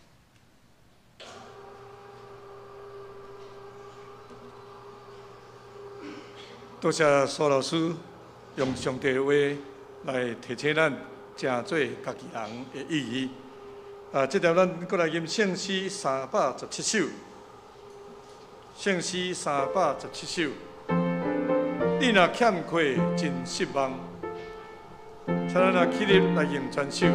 多謝蘇老師用上帝的話來提醒咱，成做家己人的意義。啊，這條咱閣來吟聖詩317首，聖詩317首。你若欠缺真失望，請咱來起立來吟全首。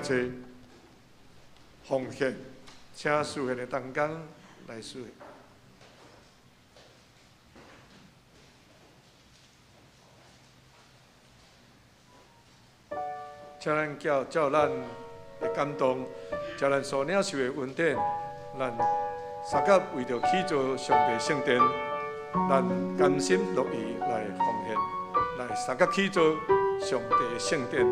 請奉獻，請司獻的同工來司獻。請咱叫照咱的感動，照咱所領受的恩典，咱相佮為著起造上帝聖殿，咱甘心樂意來奉獻，來相佮起造上帝聖殿。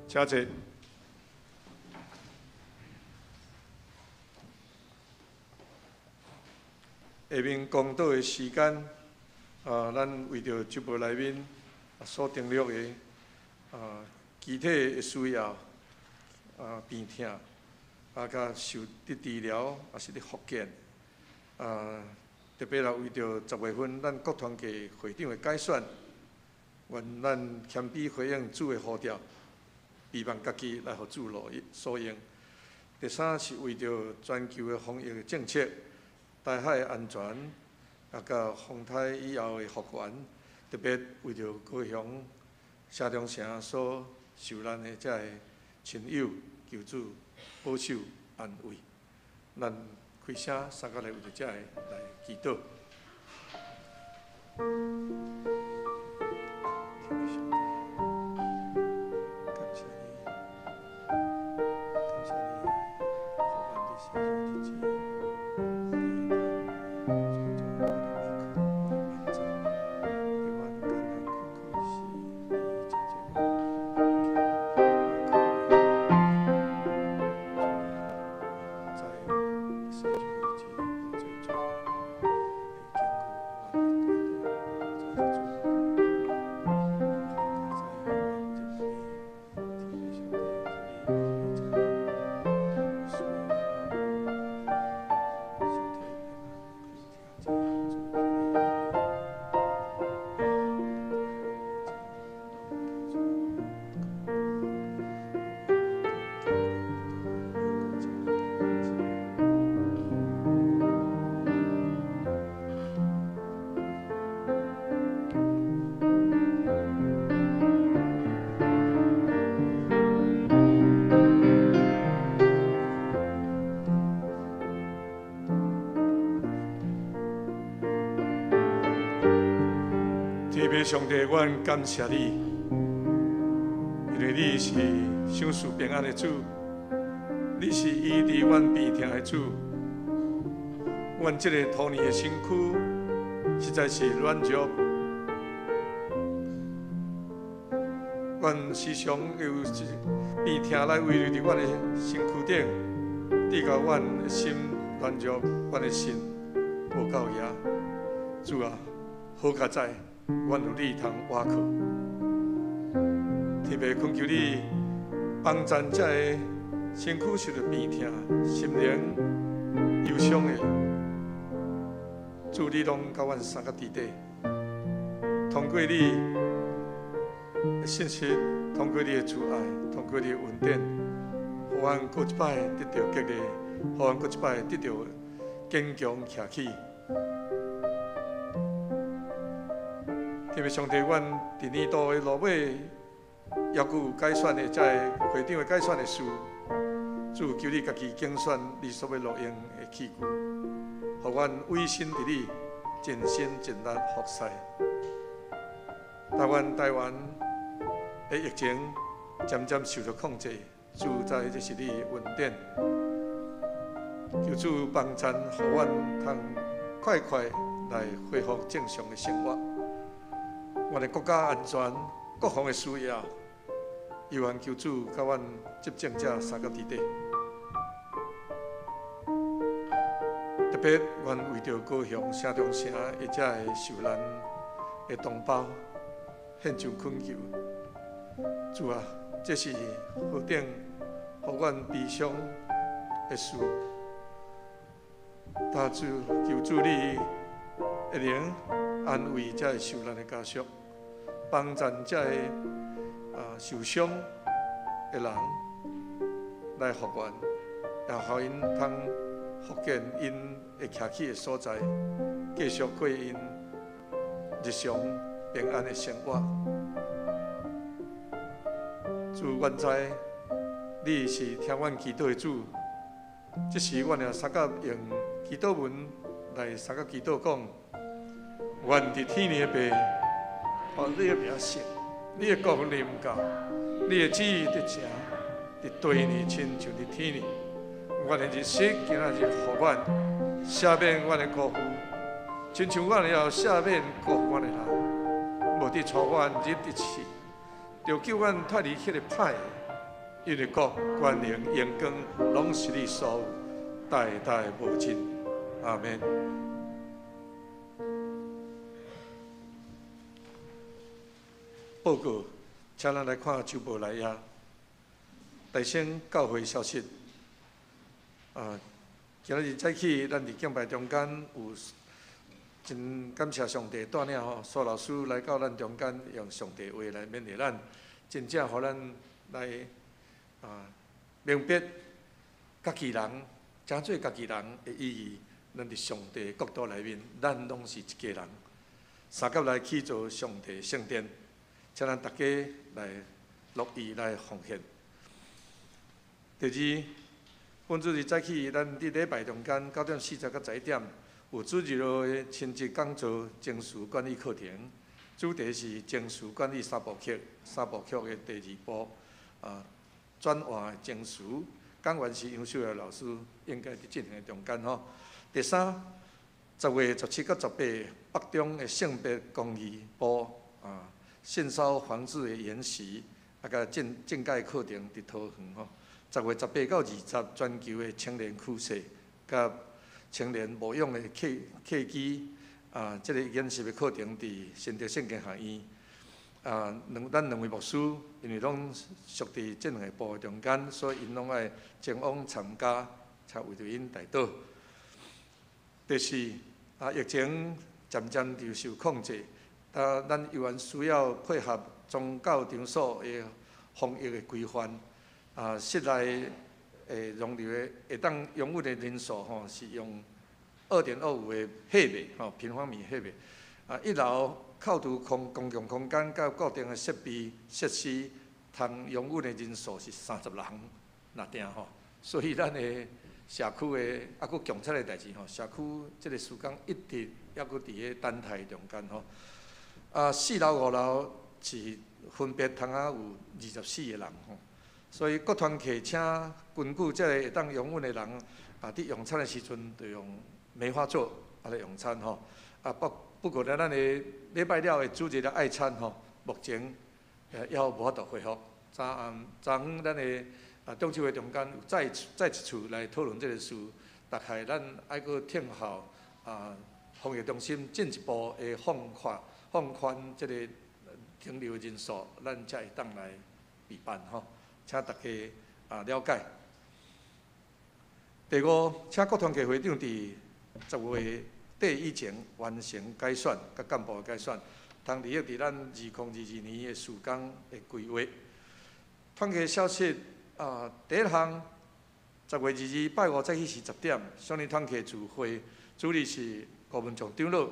請坐。下面講道的時間，咱為著周報內面所訂立的肢體的需要，病痛，佮受得治療，抑是咧復健，特別啦為著10月份咱各團契會長的改選，願咱謙卑回應主的呼召，備辦家己來予主所用。第三是為著全球的防疫政策、台海的安全，佮風颱以後的復原，特別為著高雄城中城所受難的這个親友，求主保守安慰。咱開聲三個來為著這个來祈禱。感謝你，感謝你，予阮的生命日子。天父上帝，阮感謝你，因為你是賞賜平安的主，你是醫治阮病痛的主。阮這个土呢的身軀實在是軟弱，阮時常有病痛來圍繞佇阮的身軀頂，直到阮的心軟弱，阮的心無夠額。主啊，好佳哉！阮有你通倚靠，特別懇求你幫助這个身軀受著病痛、心靈憂傷的，主你攏佮阮相佮佇底，通過你的信實，通過你的慈愛，通過你的恩典，予阮閣一擺得著激勵，予阮閣一擺得著堅強徛起。特別上帝，阮佇年度的落尾，猶閣有改選的這个會長的改選的事，主求你家己揀選你所欲錄用的器具，予阮委身佇你，盡心盡力服侍。台灣的疫情漸漸受到控制，主知這是你的恩典，求主幫贊，予阮通快快來恢復正常的生活。阮的國家安全，國防的需要，猶願求主佮阮執政者相佮佇底。特別，阮為著高雄城中城的這个受難的同胞，獻上懇求。主啊，這是何等予阮悲傷的事！但主求主你的靈安慰這个受難的家屬，幫助這个受傷的人來復原，也予𪜶通復健𪜶會徛起的所在，繼續過𪜶日常平安的生活。主，阮知你是聽阮祈禱的主，這時阮也相佮用祈禱文來相佮祈禱講：願佇天的父，予你的名聖，你的國臨到，你的旨意得成，佇地呢親像佇天呢。阮的日食今仔日予阮，赦免阮的辜負，親像阮也赦免辜負阮的人。無得帶阮入佇試，著救阮脫離彼个歹的。因為國、權能、榮光，攏是你所有，代代無盡。阿們。報告，請咱來看周報內頁，大聖教會消息。啊，今仔日早起，咱佇敬拜中間有真感謝上帝帶領吼，蘇老師來到咱中間，用上帝話來勉勵咱，真正予咱來啊明白家己人，誠做家己人的意義。咱佇上帝國度內面，咱攏是一家人，相佮來去做上帝聖殿，請咱大家來樂意來奉獻。第二，本主日早起，咱佇禮拜中間9點40到11點，有主日的親職講座情緒管理課程，主題是情緒管理三部曲，三部曲的第二步啊，轉換情緒。講員是楊秀娥老師，應該佇進行的中間吼。第三，10月17到18，北中的性別公義部啊，性騷防治的研習，啊，佮政改課程佇桃園吼。10月18到20，全球的青年趨勢，佮青年牧養的契機，啊，這個研習的課程佇新竹聖經學院。啊，咱兩位牧師，因為攏屬佇這兩个部的中間，所以𪜶攏愛前往參加，才為著𪜶代禱。第四，啊，疫情漸漸就受控制，啊，咱猶原需要配合宗教場所的防疫的規範。啊，室內會容留的會當容忍的人數吼，是用2.25的平米吼，平方米彼個。啊，一樓扣除公共空間佮固定的設備設施，通容忍的人數是30人若定吼。所以咱的社區的猶閣共餐的代誌吼，社區這个時間一直猶閣佇咧等待中間吼。啊，4樓5樓是分別通啊有24個人吼。所以各團體請根據這個會當容忍的人，啊，佇用餐的時陣就用梅花座啊來用餐吼。啊，不過咧，咱的禮拜了的主日的愛餐吼，目前猶無法度恢復。昨暗昨昏咱的啊中秋會中間有再一次來討論這個事，大概咱愛閣聽候啊防疫中心進一步的放寬這個停留人數，咱才會當來備辦吼。請大家啊了解。第五，請各團體會長佇10月底以前完成改選，佮幹部的改選，通利用佇咱2022年的事工的規劃。團契消息啊，第一項，10月22拜五早起是10點，少年團契聚會，主日是顧文祥長老，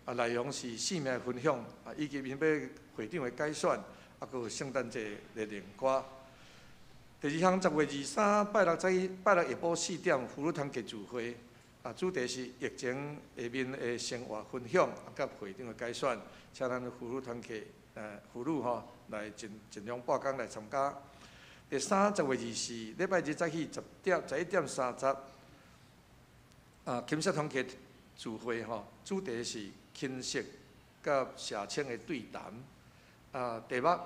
啊，內容是生命分享，啊，以及𪜶欲會長的改選，啊，閣有聖誕節的靈歌。第二項，10月23拜六早起，拜六下晡4點，婦女團契聚會，啊，主題是疫情下面的生活分享，啊，佮會長的改選，請咱婦女團契，婦女吼來盡量半工來參加。第三，10月24禮拜日早起10點11點30，啊，禽舍團契聚會吼，主題是親屬佮社青的對談。啊，題目，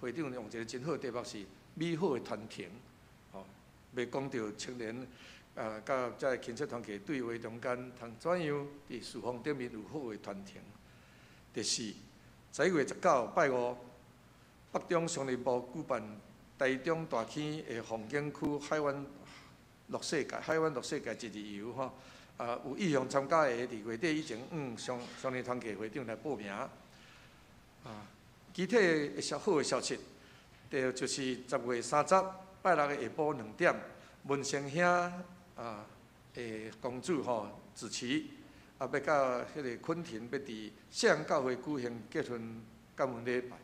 會長用一個真好的題目是美好的傳承，吼，欲講著青年啊，佮這个親戚團契對話中間，通怎樣佇事奉頂面有好的傳承。第四，11月19拜五，北中商業部舉辦台中大坑的風景區海灣綠世界、海灣綠世界一日遊吼，啊，有意向參加的，佇月底以前，商業團契會長來報名。啊，其他的好的消息，第就是10月30拜六的下晡2點，文成兄啊的公主吼主持，啊，欲佮彼个昆廷欲佇聖安教會舉行結婚感恩禮拜，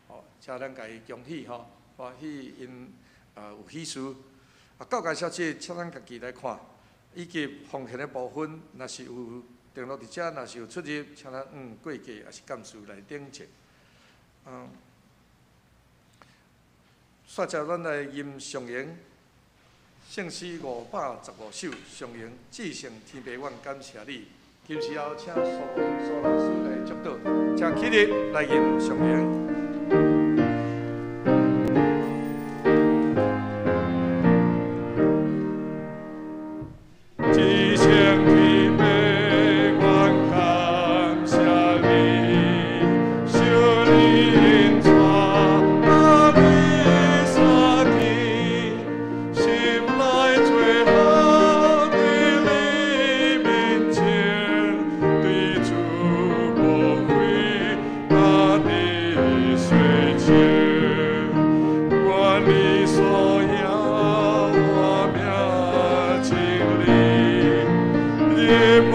吼，請咱共伊恭喜吼，歡喜𪜶啊有喜事。啊，教界消息，請咱家己來看，以及奉獻的部分，若是有登錄佇遮，若是有出入，請咱過節抑是幹事來登記。煞接咱來吟上詠，聖詩515首，上詠至聖天父，阮感謝你。今時後請蘇老師來祝禱，請起立來吟上詠。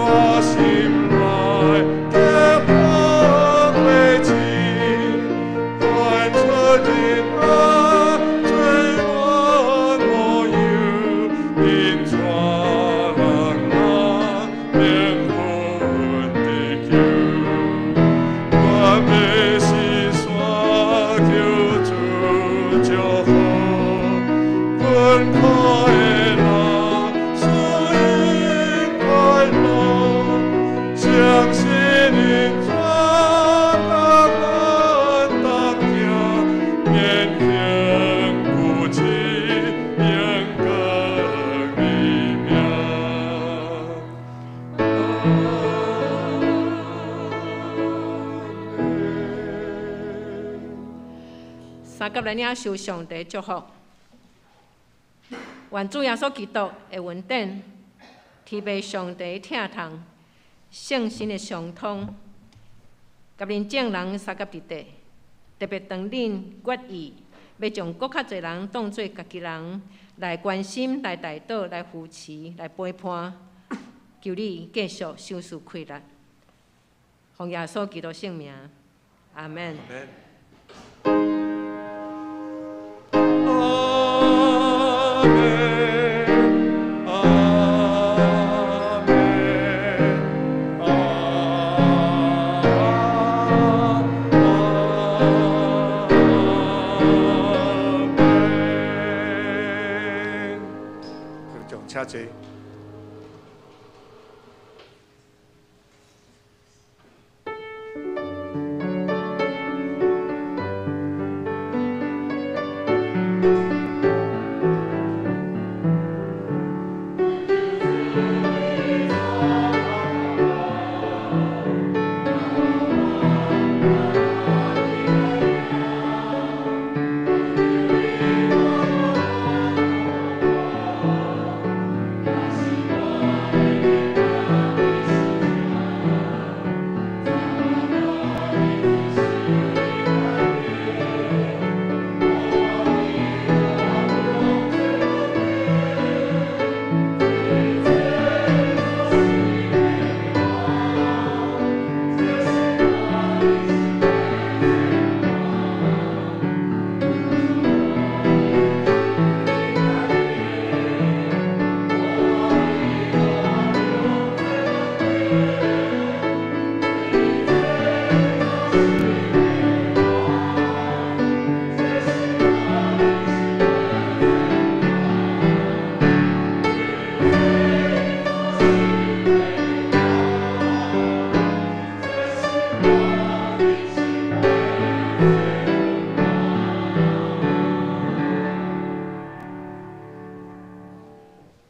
我心內的寶貴情，願出人愛最我無憂，因帶人人靈魂得救。我欲是山求主祝福，困苦的人赐予快樂，相信因主甲阮同行，免行孤寂，永光美名。阿們。三甲來領受上帝祝福，願主耶穌基督的恩典、天父上帝疼痛、聖神的相通，佮恁眾人相佮佇底，特別當恁決意欲將閣較濟人當做家己人來關心、來代禱、來扶持、來陪伴，求你繼續賞賜氣力，奉耶穌基督聖名，阿們。阿們。阿們，阿們，阿們。各位請坐。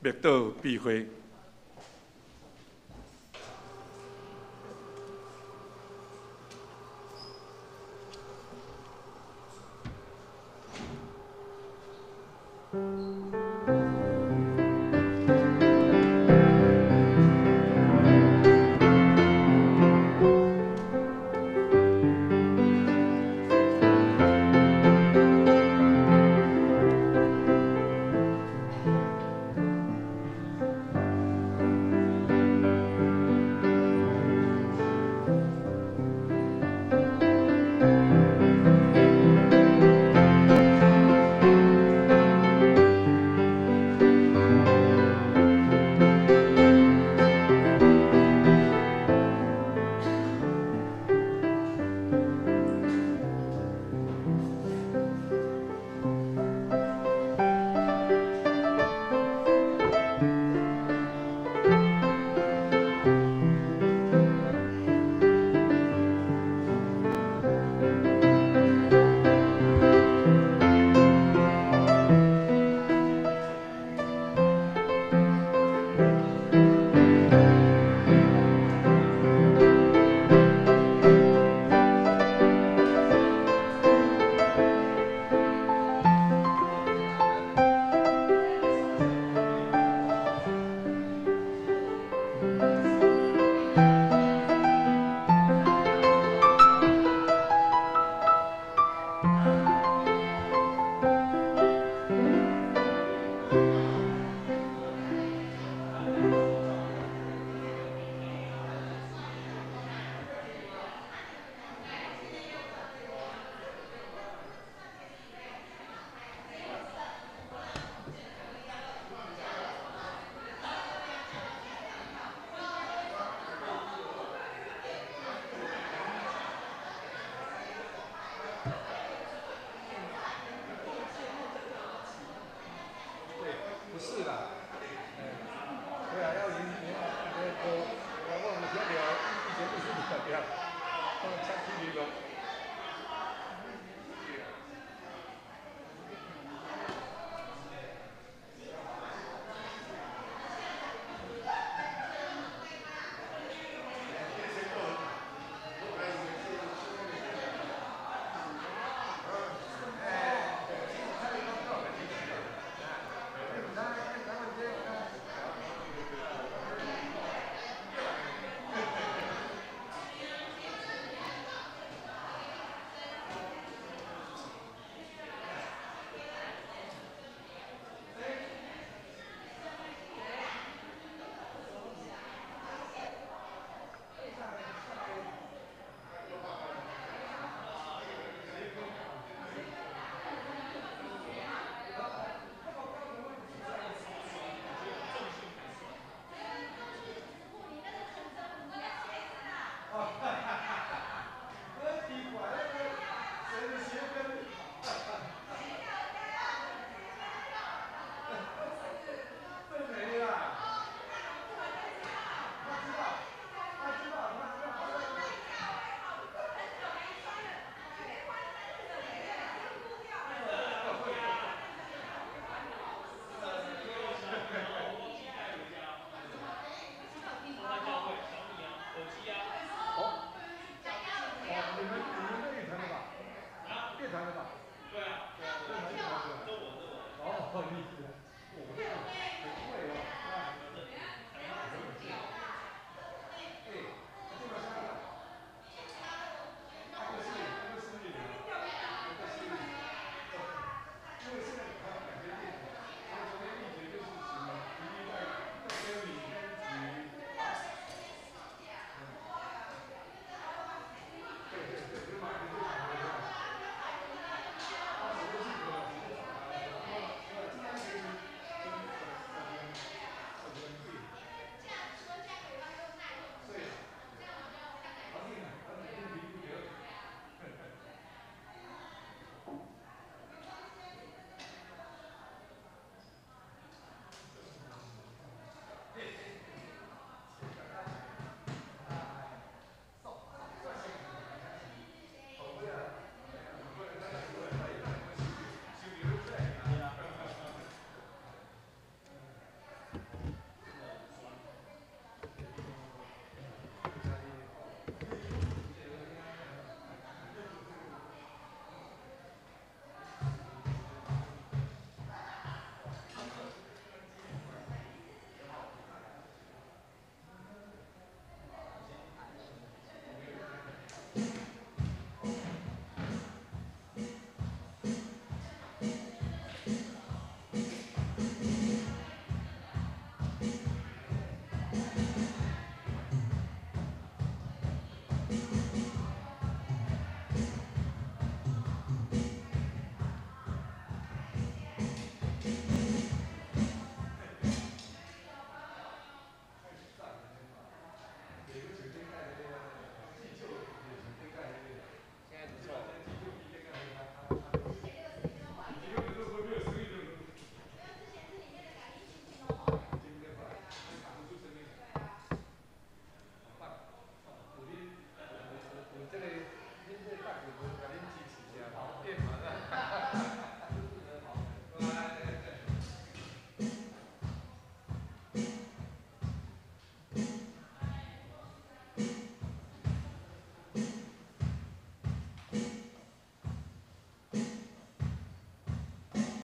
默禱閉會。